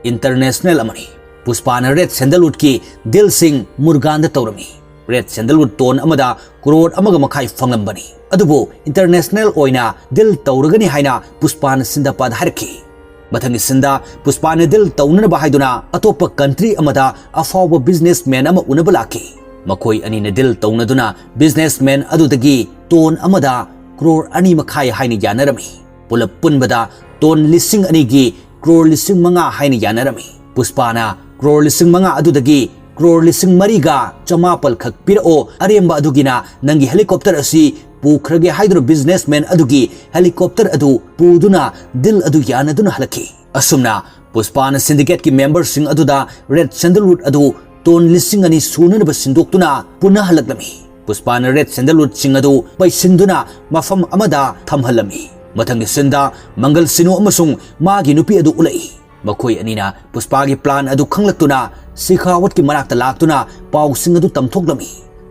ꯏꯟꯇꯔꯅꯦꯁꯅꯦꯜ ꯑꯃꯅꯤ꯫" ꯄꯨꯁꯄꯥꯅ ꯔꯦꯗ ꯁꯦꯟꯗꯜꯋꯨꯗꯀꯤ ꯗꯤꯜꯁꯤꯡ ꯃꯨꯔꯒꯥꯟꯗ ꯇꯧꯔꯝꯃꯤ꯫ ꯔꯦꯗ ꯁꯦꯟꯗꯜꯋꯨꯗ ꯇꯣꯟ ꯑꯃꯗ ꯀ꯭ꯔꯣꯔ ꯑꯃꯒ ꯃꯈꯥꯏ ꯐꯪꯂꯝꯕꯅꯤ꯫ ꯑꯗꯨꯕꯨ ꯏꯟꯇꯔꯅꯦꯁꯅꯦꯜ ꯑꯣꯏꯅ ꯗꯤꯜ ꯇꯧꯔꯒꯅꯤ ꯍꯥꯏꯅ ꯄꯨꯁꯄꯥꯅ ꯁꯤꯟꯗꯥꯄꯥꯗ ꯍꯥꯏꯔꯛꯈꯤ꯫ ꯃꯊꯪꯒꯤ ꯁꯤꯟꯗ ꯄꯨꯁꯄꯥꯅ ꯗꯤꯜ ꯇꯧꯅꯅꯕ ꯍꯥꯏꯗꯨꯅ ꯑꯇꯣꯞꯄ ꯀꯟꯇ꯭ꯔꯤ ꯑꯃꯗ ꯑꯐꯥꯎꯕ ꯕꯤꯖꯤꯅꯦꯁꯃꯦꯟ ꯑꯃ ꯎꯅꯕ ꯂꯥꯛꯈꯤ꯫ ꯃꯈꯣꯏ ꯑꯅꯤꯅ ꯗꯤꯜ ꯇꯧꯅꯗꯨꯅ ꯕꯤꯖꯤꯅꯦꯁꯃꯦꯟ ꯑꯗꯨꯗꯒꯤ ꯇꯣꯟ ꯑꯃꯗ ꯀ꯭ꯔꯣꯔ ꯑꯅꯤ ꯃꯈꯥꯏ ꯍꯥꯏꯅ ꯌꯥꯅꯔꯝꯃꯤ꯫ ꯄꯨꯂꯞ ꯄꯨꯟꯕꯗ ꯇꯣꯟ ꯂꯤꯁꯤꯡ ꯑꯅꯤꯒꯤ ꯀ꯭ꯔꯣꯔ ꯂꯤꯁꯤꯡ ꯃꯉꯥ ꯍꯥꯏꯅ ꯌꯥꯅꯔꯝꯃꯤ꯫ ꯄꯨꯁꯄꯥꯅ ꯀ꯭ꯔꯣꯔ ꯂꯤꯁꯤꯡ ꯃꯉꯥ ꯑꯗꯨꯗꯒꯤ ꯀ꯭ꯔꯣꯔ ꯂꯤꯁꯤꯡ ꯃꯔꯤꯒ ꯆꯃꯥꯄꯜ ꯈꯛ ꯄꯤꯔꯛꯑꯣ, ꯑꯔꯦꯝꯕ ꯑꯗꯨꯒꯤꯅ ꯅꯪꯒꯤ ꯍꯦꯂꯤꯀꯣꯞꯇꯔ ꯑꯁꯤ ꯄꯨꯈ꯭ꯔꯒꯦ ꯍꯥꯏꯗꯨꯅ ꯕꯤꯖꯤꯅꯦꯁꯃꯦꯟ ꯑꯗꯨꯒꯤ ꯍꯦꯂꯤꯀꯣꯞꯇꯔ ꯑꯗꯨ ꯄꯨꯗꯨꯅ ꯗꯤꯜ ꯑꯗꯨ ꯌꯥꯅꯗꯨꯅ ꯍꯜꯂꯛꯈꯤ꯫ ꯑꯁꯨꯝꯅ ꯄꯨꯁꯄꯥꯅ ꯁꯤꯟꯗꯤꯀꯦꯠꯀꯤ ꯃꯦꯝꯕꯔꯁꯤꯡ ꯑꯗꯨꯗ ꯔꯦꯗ ꯁꯦꯟꯗꯜꯋꯨꯗ ꯑꯗꯨ ꯇꯣꯟ ꯂꯤꯁꯤꯡ ꯑꯅꯤ ꯁꯨꯅꯅꯕ ꯁꯤꯟꯗꯣꯛꯇꯨꯅ ꯄꯨꯅꯍꯜꯂꯛꯂꯝꯃꯤ꯫ ꯄꯨꯁꯄꯥꯅ ꯔꯦꯗ ꯁꯦꯟꯗꯜꯋꯨꯗꯁꯤꯡ ꯑꯗꯨ ꯄꯩꯁꯤꯟꯗꯨꯅ ꯃꯐꯝ ꯑꯃꯗ ꯊꯝꯍꯜꯂꯝꯃꯤ꯫ ꯃꯊꯪꯒꯤ ꯁꯤꯟꯗ ꯃꯪꯒꯜ ꯁꯤꯅꯨ ꯑꯃꯁꯨꯡ ꯃꯥꯒꯤ ꯅꯨꯄꯤ ꯑꯗꯨ ꯎꯠꯂꯛꯏ꯫ ꯃꯈꯣꯏ ꯑꯅꯤꯅ ꯄꯨꯁꯄꯥꯒꯤ ꯄ꯭ꯂꯥꯟ ꯑꯗꯨ ꯈꯪꯂꯛꯇꯨꯅ ꯁꯤꯈꯥꯋꯠꯀꯤ ꯃꯅꯥꯛꯇ ꯂꯥꯛꯇꯨꯅ ꯄꯥꯎꯁꯤꯡ ꯑꯗꯨ ꯇꯝꯊꯣꯛꯂꯝꯃꯤ꯫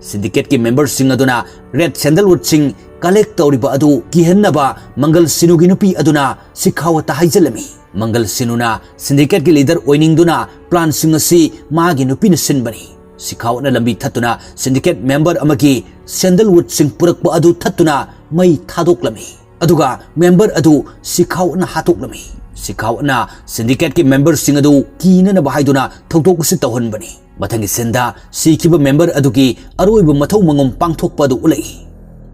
ꯁꯤꯟꯗꯤꯀꯦꯠꯀꯤ ꯃꯦꯝꯕꯔꯁꯤꯡ ꯑꯗꯨꯅ ꯔꯦꯗ ꯁꯦꯟꯗꯜꯋꯨꯗꯁꯤꯡ ꯀꯂꯦꯛ ꯇꯧꯔꯤꯕ ꯑꯗꯨ ꯀꯤꯍꯟꯅꯕ ꯃꯪꯒꯜ ꯁꯤꯅꯨꯒꯤ ꯅꯨꯄꯤ ꯑꯗꯨꯅ ꯁꯤꯈꯥꯋꯠꯇ ꯍꯥꯏꯖꯤꯜꯂꯝꯃꯤ꯫ ꯃꯪꯒꯜ ꯁꯤꯅꯨꯅ ꯁꯤꯟꯗꯤꯀꯦꯠꯀꯤ ꯂꯤꯗꯔ ꯑꯣꯏꯅꯤꯡꯗꯨꯅ ꯄ꯭ꯂꯥꯟꯁꯤꯡ ꯑꯁꯤ ꯃꯥꯒꯤ ꯅꯨꯄꯤꯅ ꯁꯤꯟꯕꯅꯤ꯫ ꯁꯤꯈꯥꯋꯠꯅ ꯂꯝꯕꯤ ꯊꯠꯇꯨꯅ ꯁꯤꯟꯗꯤꯀꯦꯠ ꯃꯦꯝꯕꯔ ꯑꯃꯒꯤ ꯁꯦꯟꯗꯜꯋꯨꯗꯁꯤꯡ ꯄꯨꯔꯛꯄ ꯑꯗꯨ ꯊꯠꯇꯨꯅ ꯃꯩ ꯊꯥꯗꯣꯛꯂꯝꯃꯤ꯫ ꯑꯗꯨꯒ ꯃꯦꯝꯕꯔ ꯑꯗꯨ ꯁꯤꯈꯥꯋꯠꯅ ꯍꯥꯠꯇꯣꯛꯂꯝꯃꯤ꯫ ꯁꯤꯈꯥꯋꯠꯅ ꯁꯤꯟꯗꯤꯀꯦꯠꯀꯤ ꯃꯦꯝꯕꯔꯁꯤꯡ ꯑꯗꯨ ꯀꯤꯅꯅꯕ ꯍꯥꯏꯗꯨꯅ ꯊꯧꯗꯣꯛ ꯑꯁꯤ ꯇꯧꯍꯟꯕꯅꯤ꯫ ꯃꯊꯪꯒꯤ ꯁꯤꯟꯗ ꯁꯤꯈꯤꯕ ꯃꯦꯝꯕꯔ ꯑꯗꯨꯒꯤ ꯑꯔꯣꯏꯕ ꯃꯊꯧ ꯃꯉꯣꯝ ꯄꯥꯡꯊꯣꯛꯄ ꯑꯗꯨ ꯎꯠꯂꯛꯏ꯫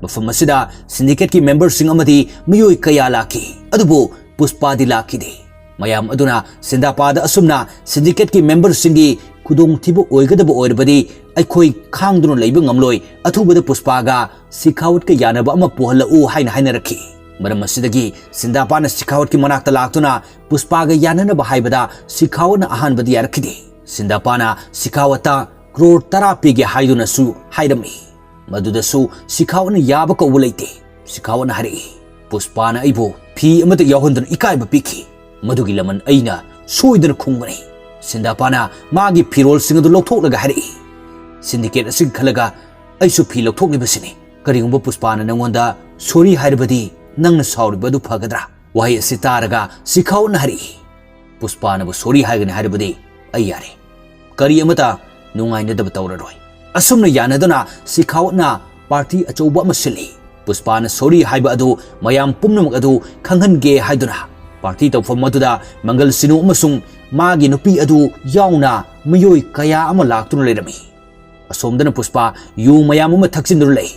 ꯃꯐꯝ ꯑꯁꯤꯗ ꯁꯤꯟꯗꯤꯀꯦꯠꯀꯤ ꯃꯦꯝꯕꯔꯁꯤꯡ ꯑꯃꯗꯤ ꯃꯤꯑꯣꯏ ꯀꯌꯥ ꯂꯥꯛꯈꯤ, ꯑꯗꯨꯕꯨ ꯄꯨꯁꯄꯥꯗꯤ ꯂꯥꯛꯈꯤꯗꯦ꯫ ꯃꯌꯥꯝ ꯑꯗꯨꯅ ꯁꯤꯟꯗꯥꯄꯥꯗ ꯑꯁꯨꯝꯅ ꯁꯤꯟꯗꯤꯀꯦꯠꯀꯤ ꯃꯦꯝꯕꯔꯁꯤꯡꯒꯤ ꯈꯨꯗꯣꯡꯊꯤꯕ ꯑꯣꯏꯒꯗꯕ ꯑꯣꯏꯔꯕꯗꯤ ꯑꯩꯈꯣꯏ ꯈꯥꯡꯗꯨꯅ ꯂꯩꯕ ꯉꯝꯂꯣꯏ, ꯑꯊꯨꯕꯗ ꯄꯨꯁꯄꯥꯒ ꯁꯤꯈꯥꯋꯠꯀ ꯌꯥꯅꯕ ꯑꯃ ꯄꯨꯍꯜꯂꯛꯎ ꯍꯥꯏꯅ ꯍꯥꯏꯅꯔꯛꯈꯤ꯫ ꯃꯔꯝ ꯑꯁꯤꯗꯒꯤ ꯁꯤꯟꯗꯥꯄꯥꯅ ꯁꯤꯈꯥꯋꯠꯀꯤ ꯃꯅꯥꯛꯇ ꯂꯥꯛꯇꯨꯅ ꯄꯨꯁꯄꯥꯒ ꯌꯥꯅꯅꯕ ꯍꯥꯏꯕꯗ ꯁꯤꯈꯥꯋꯠꯅ ꯑꯍꯥꯟꯕꯗ ꯌꯥꯔꯛꯈꯤꯗꯦ꯫ ꯁꯤꯟꯗꯥꯄꯥꯅ ꯁꯤꯈꯥꯋꯠꯇ ꯀ꯭ꯔꯣꯔ ꯇꯔꯥ ꯄꯤꯒꯦ ꯍꯥꯏꯗꯨꯅꯁꯨ ꯍꯥꯏꯔꯝꯃꯤ꯫ ꯃꯗꯨꯗꯁꯨ ꯁꯤꯈꯥꯋꯠꯅ ꯌꯥꯕ ꯀꯧꯕ ꯂꯩꯇꯦ꯫ ꯁꯤꯈꯥꯋꯠꯅ ꯍꯥꯏꯔꯛꯏ, "ꯄꯨꯁꯄꯥꯅ ꯑꯩꯕꯨ ꯐꯤ ꯑꯃꯠꯇ ꯌꯥꯎꯍꯟꯗꯅ ꯏꯀꯥꯏꯕ ꯄꯤꯈꯤ꯫ ꯃꯗꯨꯒꯤ ꯂꯃꯟ ꯑꯩꯅ ꯁꯣꯏꯗꯅ ꯈꯨꯝꯒꯅꯤ꯫" ꯁꯤꯟꯗꯥꯄꯥꯅ ꯃꯥꯒꯤ ꯐꯤꯔꯣꯜꯁꯤꯡ ꯑꯗꯨ ꯂꯧꯊꯣꯛꯂꯒ ꯍꯥꯏꯔꯛꯏ, "ꯁꯤꯟꯗꯤꯀꯦꯠ ꯑꯁꯤꯒꯤ ꯈꯜꯂꯒ ꯑꯩꯁꯨ ꯐꯤ ꯂꯧꯊꯣꯛꯂꯤꯕꯁꯤꯅꯤ꯫ ꯀꯔꯤꯒꯨꯝꯕ ꯄꯨꯁꯄꯥꯅ ꯅꯪꯉꯣꯟꯗ ꯁꯣꯔꯤ ꯍꯥꯏꯔꯕꯗꯤ ꯅꯪꯅ ꯁꯥꯎꯔꯤꯕ ꯑꯗꯨ ꯐꯒꯗ꯭ꯔꯥ?" ꯋꯥꯍꯩ ꯑꯁꯤ ꯇꯥꯔꯒ ꯁꯤꯈꯥꯋꯠꯅ ꯍꯥꯏꯔꯛꯏ, "ꯄꯨꯁꯄꯥꯅꯕꯨ ꯁꯣꯔꯤ ꯍꯥꯏꯒꯅꯤ ꯍꯥꯏꯔꯕꯗꯤ ꯑꯩ ꯌꯥꯔꯦ꯫ ꯀꯔꯤ ꯑꯃꯠꯇ ꯅꯨꯡꯉꯥꯏꯅꯗꯕ ꯇꯧꯔꯔꯣꯏ꯫" ꯑꯁꯨꯝꯅ ꯌꯥꯅꯗꯨꯅ ꯁꯤꯈꯥꯋꯠꯅ ꯄꯥꯔꯇꯤ ꯑꯆꯧꯕ ꯑꯃ ꯁꯤꯜꯂꯤ꯫ ꯄꯨꯁꯄꯥꯅ ꯁꯣꯔꯤ ꯍꯥꯏꯕ ꯑꯗꯨ ꯃꯌꯥꯝ ꯄꯨꯝꯅꯃꯛ ꯑꯗꯨ ꯈꯪꯍꯟꯒꯦ ꯍꯥꯏꯗꯨꯅ ꯄꯥꯔꯇꯤ ꯇꯧꯐꯝ ꯑꯗꯨꯗ ꯃꯪꯒꯜ ꯁꯤꯅꯨ ꯑꯃꯁꯨꯡ ꯃꯥꯒꯤ ꯅꯨꯄꯤ ꯑꯗꯨ ꯌꯥꯎꯅ ꯃꯤꯑꯣꯏ ꯀꯌꯥ ꯑꯃ ꯂꯥꯛꯇꯨꯅ ꯂꯩꯔꯝꯃꯤ꯫ ꯑꯁꯣꯝꯗꯅ ꯄꯨꯁꯄꯥ ꯌꯨ ꯃꯌꯥꯝ ꯑꯃ ꯊꯛꯆꯤꯟꯗꯨꯅ ꯂꯩ꯫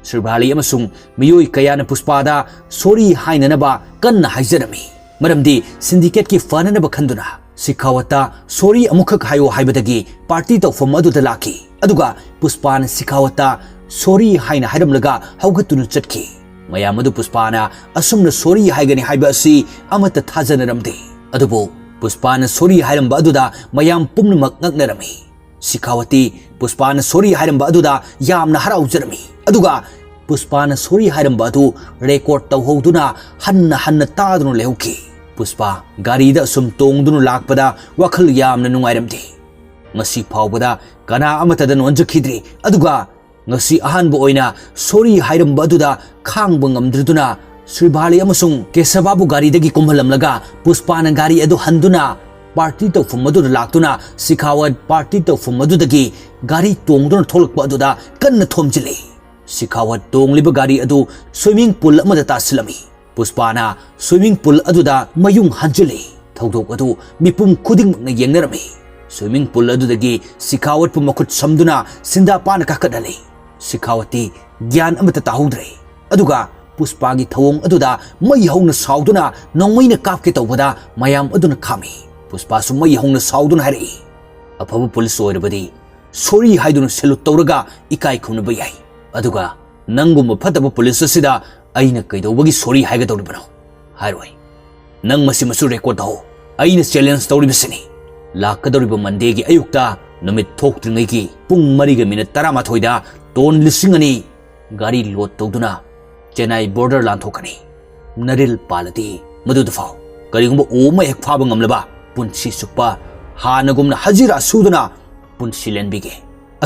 ꯁ꯭ꯔꯤꯚꯥꯂꯤ ꯑꯃꯁꯨꯡ ꯃꯤꯑꯣꯏ ꯀꯌꯥꯅ ꯄꯨꯁꯄꯥꯗ ꯁꯣꯔꯤ ꯍꯥꯏꯅꯅꯕ ꯀꯟꯅ ꯍꯥꯏꯖꯔꯝꯃꯤ꯫ ꯃꯔꯝꯗꯤ ꯁꯤꯟꯗꯤꯀꯦꯠꯀꯤ ꯐꯅꯅꯕ ꯈꯟꯗꯨꯅ ꯁꯤꯈꯥꯋꯠꯇ ꯁꯣꯔꯤ ꯑꯃꯨꯛꯈꯛ ꯍꯥꯏꯌꯣ ꯍꯥꯏꯕꯗꯒꯤ ꯄꯥꯔꯇꯤ ꯇꯧꯐꯝ ꯑꯗꯨꯗ ꯂꯥꯛꯈꯤ꯫ ꯑꯗꯨꯒ ꯄꯨꯁꯄꯥꯅ ꯁꯤꯈꯥꯋꯠꯇ ꯁꯣꯔꯤ ꯍꯥꯏꯅ ꯍꯥꯏꯔꯝꯂꯒ ꯍꯧꯒꯠꯇꯨꯅ ꯆꯠꯈꯤ꯫ ꯃꯌꯥꯝ ꯑꯗꯨ ꯄꯨꯁꯄꯥꯅ ꯑꯁꯨꯝꯅ ꯁꯣꯔꯤ ꯍꯥꯏꯒꯅꯤ ꯍꯥꯏꯕ ꯑꯁꯤ ꯑꯃꯠꯇ ꯊꯥꯖꯅꯔꯝꯗꯦ꯫ ꯑꯗꯨꯕꯨ ꯄꯨꯁꯄꯥꯅ ꯁꯣꯔꯤ ꯍꯥꯏꯔꯝꯕ ꯑꯗꯨꯗ ꯃꯌꯥꯝ ꯄꯨꯝꯅꯃꯛ ꯉꯛꯅꯔꯝꯃꯤ꯫ ꯁꯤꯈꯥꯋꯠꯇꯤ ꯄꯨꯁꯄꯥꯅ ꯁꯣꯔꯤ ꯍꯥꯏꯔꯝꯕ ꯑꯗꯨꯗ ꯌꯥꯝꯅ ꯍꯔꯥꯎꯖꯔꯝꯃꯤ꯫ ꯑꯗꯨꯒ ꯄꯨꯁꯄꯥꯅ ꯁꯣꯔꯤ ꯍꯥꯏꯔꯝꯕ ꯑꯗꯨ ꯔꯦꯀꯣꯔꯗ ꯇꯧꯍꯧꯗꯨꯅ ꯍꯟꯅ ꯍꯟꯅ ꯇꯥꯗꯨꯅ ꯂꯩꯍꯧꯈꯤ꯫ ꯄꯨꯁꯄꯥ ꯒꯥꯔꯤꯗ ꯑꯁꯨꯝ ꯇꯣꯡꯗꯨꯅ ꯂꯥꯛꯄꯗ ꯋꯥꯈꯜ ꯌꯥꯝꯅ ꯅꯨꯡꯉꯥꯏꯔꯝꯗꯦ꯫ ꯉꯁꯤ ꯐꯥꯎꯕꯗ ꯀꯅꯥ ꯑꯃꯠꯇꯗ ꯅꯣꯟꯖꯈꯤꯗ꯭ꯔꯤ꯫ ꯑꯗꯨꯒ ꯉꯁꯤ ꯑꯍꯥꯟꯕ ꯑꯣꯏꯅ ꯁꯣꯔꯤ ꯍꯥꯏꯔꯝꯕ ꯑꯗꯨꯗ ꯈꯥꯡꯕ ꯉꯝꯗ꯭ꯔꯗꯨꯅ ꯁ꯭ꯔꯤꯚꯥꯂꯤ ꯑꯃꯁꯨꯡ ꯀꯦꯁꯕꯥꯕꯨ ꯒꯥꯔꯤꯗꯒꯤ ꯀꯨꯝꯍꯜꯂꯝꯂꯒ ꯄꯨꯁꯄꯥꯅ ꯒꯥꯔꯤ ꯑꯗꯨ ꯍꯟꯗꯨꯅ ꯄꯥꯔꯇꯤ ꯇꯧꯐꯝ ꯑꯗꯨꯗ ꯂꯥꯛꯇꯨꯅ ꯁꯤꯈꯥꯋꯠ ꯄꯥꯔꯇꯤ ꯇꯧꯐꯝ ꯑꯗꯨꯗꯒꯤ ꯒꯥꯔꯤ ꯇꯣꯡꯗꯨꯅ ꯊꯣꯛꯂꯛꯄ ꯑꯗꯨꯗ ꯀꯟꯅ ꯊꯣꯝꯖꯤꯜꯂꯤ꯫ ꯁꯤꯈꯥꯋꯠ ꯇꯣꯡꯂꯤꯕ ꯒꯥꯔꯤ ꯑꯗꯨ ꯁ꯭ꯋꯤꯃꯤꯡ ꯄꯨꯜ ꯑꯃꯗ ꯇꯥꯁꯤꯜꯂꯝꯃꯤ꯫ ꯄꯨꯁꯄꯥꯅ ꯁ꯭ꯋꯤꯃꯤꯡ ꯄꯨꯜ ꯑꯗꯨꯗ ꯃꯌꯨꯡ ꯍꯟꯖꯤꯜꯂꯤ꯫ ꯊꯧꯗꯣꯛ ꯑꯗꯨ ꯃꯤꯄꯨꯝ ꯈꯨꯗꯤꯡꯃꯛꯅ ꯌꯦꯡꯅꯔꯝꯃꯤ꯫ ꯁ꯭ꯋꯤꯃꯤꯡ ꯄꯨꯜ ꯑꯗꯨꯗꯒꯤ ꯁꯤꯈꯥꯋꯠꯄꯨ ꯃꯈꯨꯠ ꯁꯝꯗꯨꯅ ꯁꯤꯟꯗꯥ ꯄꯥꯅ ꯀꯥꯈꯠꯍꯜꯂꯤ꯫ ꯁꯤꯈꯥꯋꯠꯇꯤ ꯒ꯭ꯌꯥꯟ ꯑꯃꯠꯇ ꯇꯥꯍꯧꯗ꯭ꯔꯦ꯫ ꯑꯗꯨꯒ ꯄꯨꯁꯄꯥꯒꯤ ꯊꯧꯑꯣꯡ ꯑꯗꯨꯗ ꯃꯩ ꯍꯧꯅ ꯁꯥꯎꯗꯨꯅ ꯅꯣꯡꯃꯩꯅ ꯀꯥꯞꯀꯦ ꯇꯧꯕꯗ ꯃꯌꯥꯝ ꯑꯗꯨꯅ ꯈꯥꯝꯃꯤ꯫ ꯄꯨꯁꯄꯥꯁꯨ ꯃꯩ ꯍꯧꯅ ꯁꯥꯎꯗꯨꯅ ꯍꯥꯏꯔꯛꯏ, "ꯑꯐꯕ ꯄꯨꯂꯤꯁ ꯑꯣꯏꯔꯕꯗꯤ ꯁꯣꯔꯤ ꯍꯥꯏꯗꯨꯅ ꯁꯦꯂꯨꯠ ꯇꯧꯔꯒ ꯏꯀꯥꯏ ꯈꯨꯝꯅꯕ ꯌꯥꯏ꯫ ꯑꯗꯨꯒ ꯅꯪꯒꯨꯝꯕ ꯐꯠꯇꯕ ꯄꯨꯂꯤꯁ ꯑꯁꯤꯗ ꯑꯩꯅ ꯀꯩꯗꯧꯕꯒꯤ ꯁꯣꯔꯤ ꯍꯥꯏꯒꯗꯧꯔꯤꯕꯅꯣ? ꯍꯥꯏꯔꯣꯏ꯫ ꯅꯪ ꯃꯁꯤꯃꯁꯨ ꯔꯦꯀꯣꯔꯗ ꯇꯧꯍꯧ꯫ ꯑꯩꯅ ꯆꯦꯂꯦꯟꯖ ꯇꯧꯔꯤꯕꯁꯤꯅꯤ꯫ ꯂꯥꯛꯀꯗꯧꯔꯤꯕ ꯃꯟꯗꯦꯒꯤ ꯑꯌꯨꯛꯇ ꯅꯨꯃꯤꯠ ꯊꯣꯛꯇ꯭ꯔꯤꯉꯩꯒꯤ ꯄꯨꯡ ꯃꯔꯤꯒ ꯃꯤꯅꯤꯠ ꯇꯔꯥꯃꯥꯊꯣꯏꯗ ꯇꯣꯟ ꯂꯤꯁꯤꯡ ꯑꯅꯤ ꯒꯥꯔꯤ ꯂꯣꯗ ꯇꯧꯗꯨꯅ ꯆꯦꯟꯅꯥꯏ ꯕꯣꯔꯗꯔ ꯂꯥꯟꯊꯣꯛꯀꯅꯤ꯫ ꯅꯔꯤꯜ ꯄꯥꯜꯂꯗꯤ ꯃꯗꯨꯗ ꯐꯥꯎ꯫ ꯀꯔꯤꯒꯨꯝꯕ ꯑꯣ ꯑꯃ ꯍꯦꯛ ꯐꯥꯕ ꯉꯝꯂꯕ ꯄꯨꯟꯁꯤ ꯆꯨꯞꯄ ꯍꯥꯟꯅꯒꯨꯝꯅ ꯍꯖꯤꯔꯥ ꯁꯨꯗꯨꯅ ꯄꯨꯟꯁꯤ ꯂꯦꯟꯕꯤꯒꯦ꯫"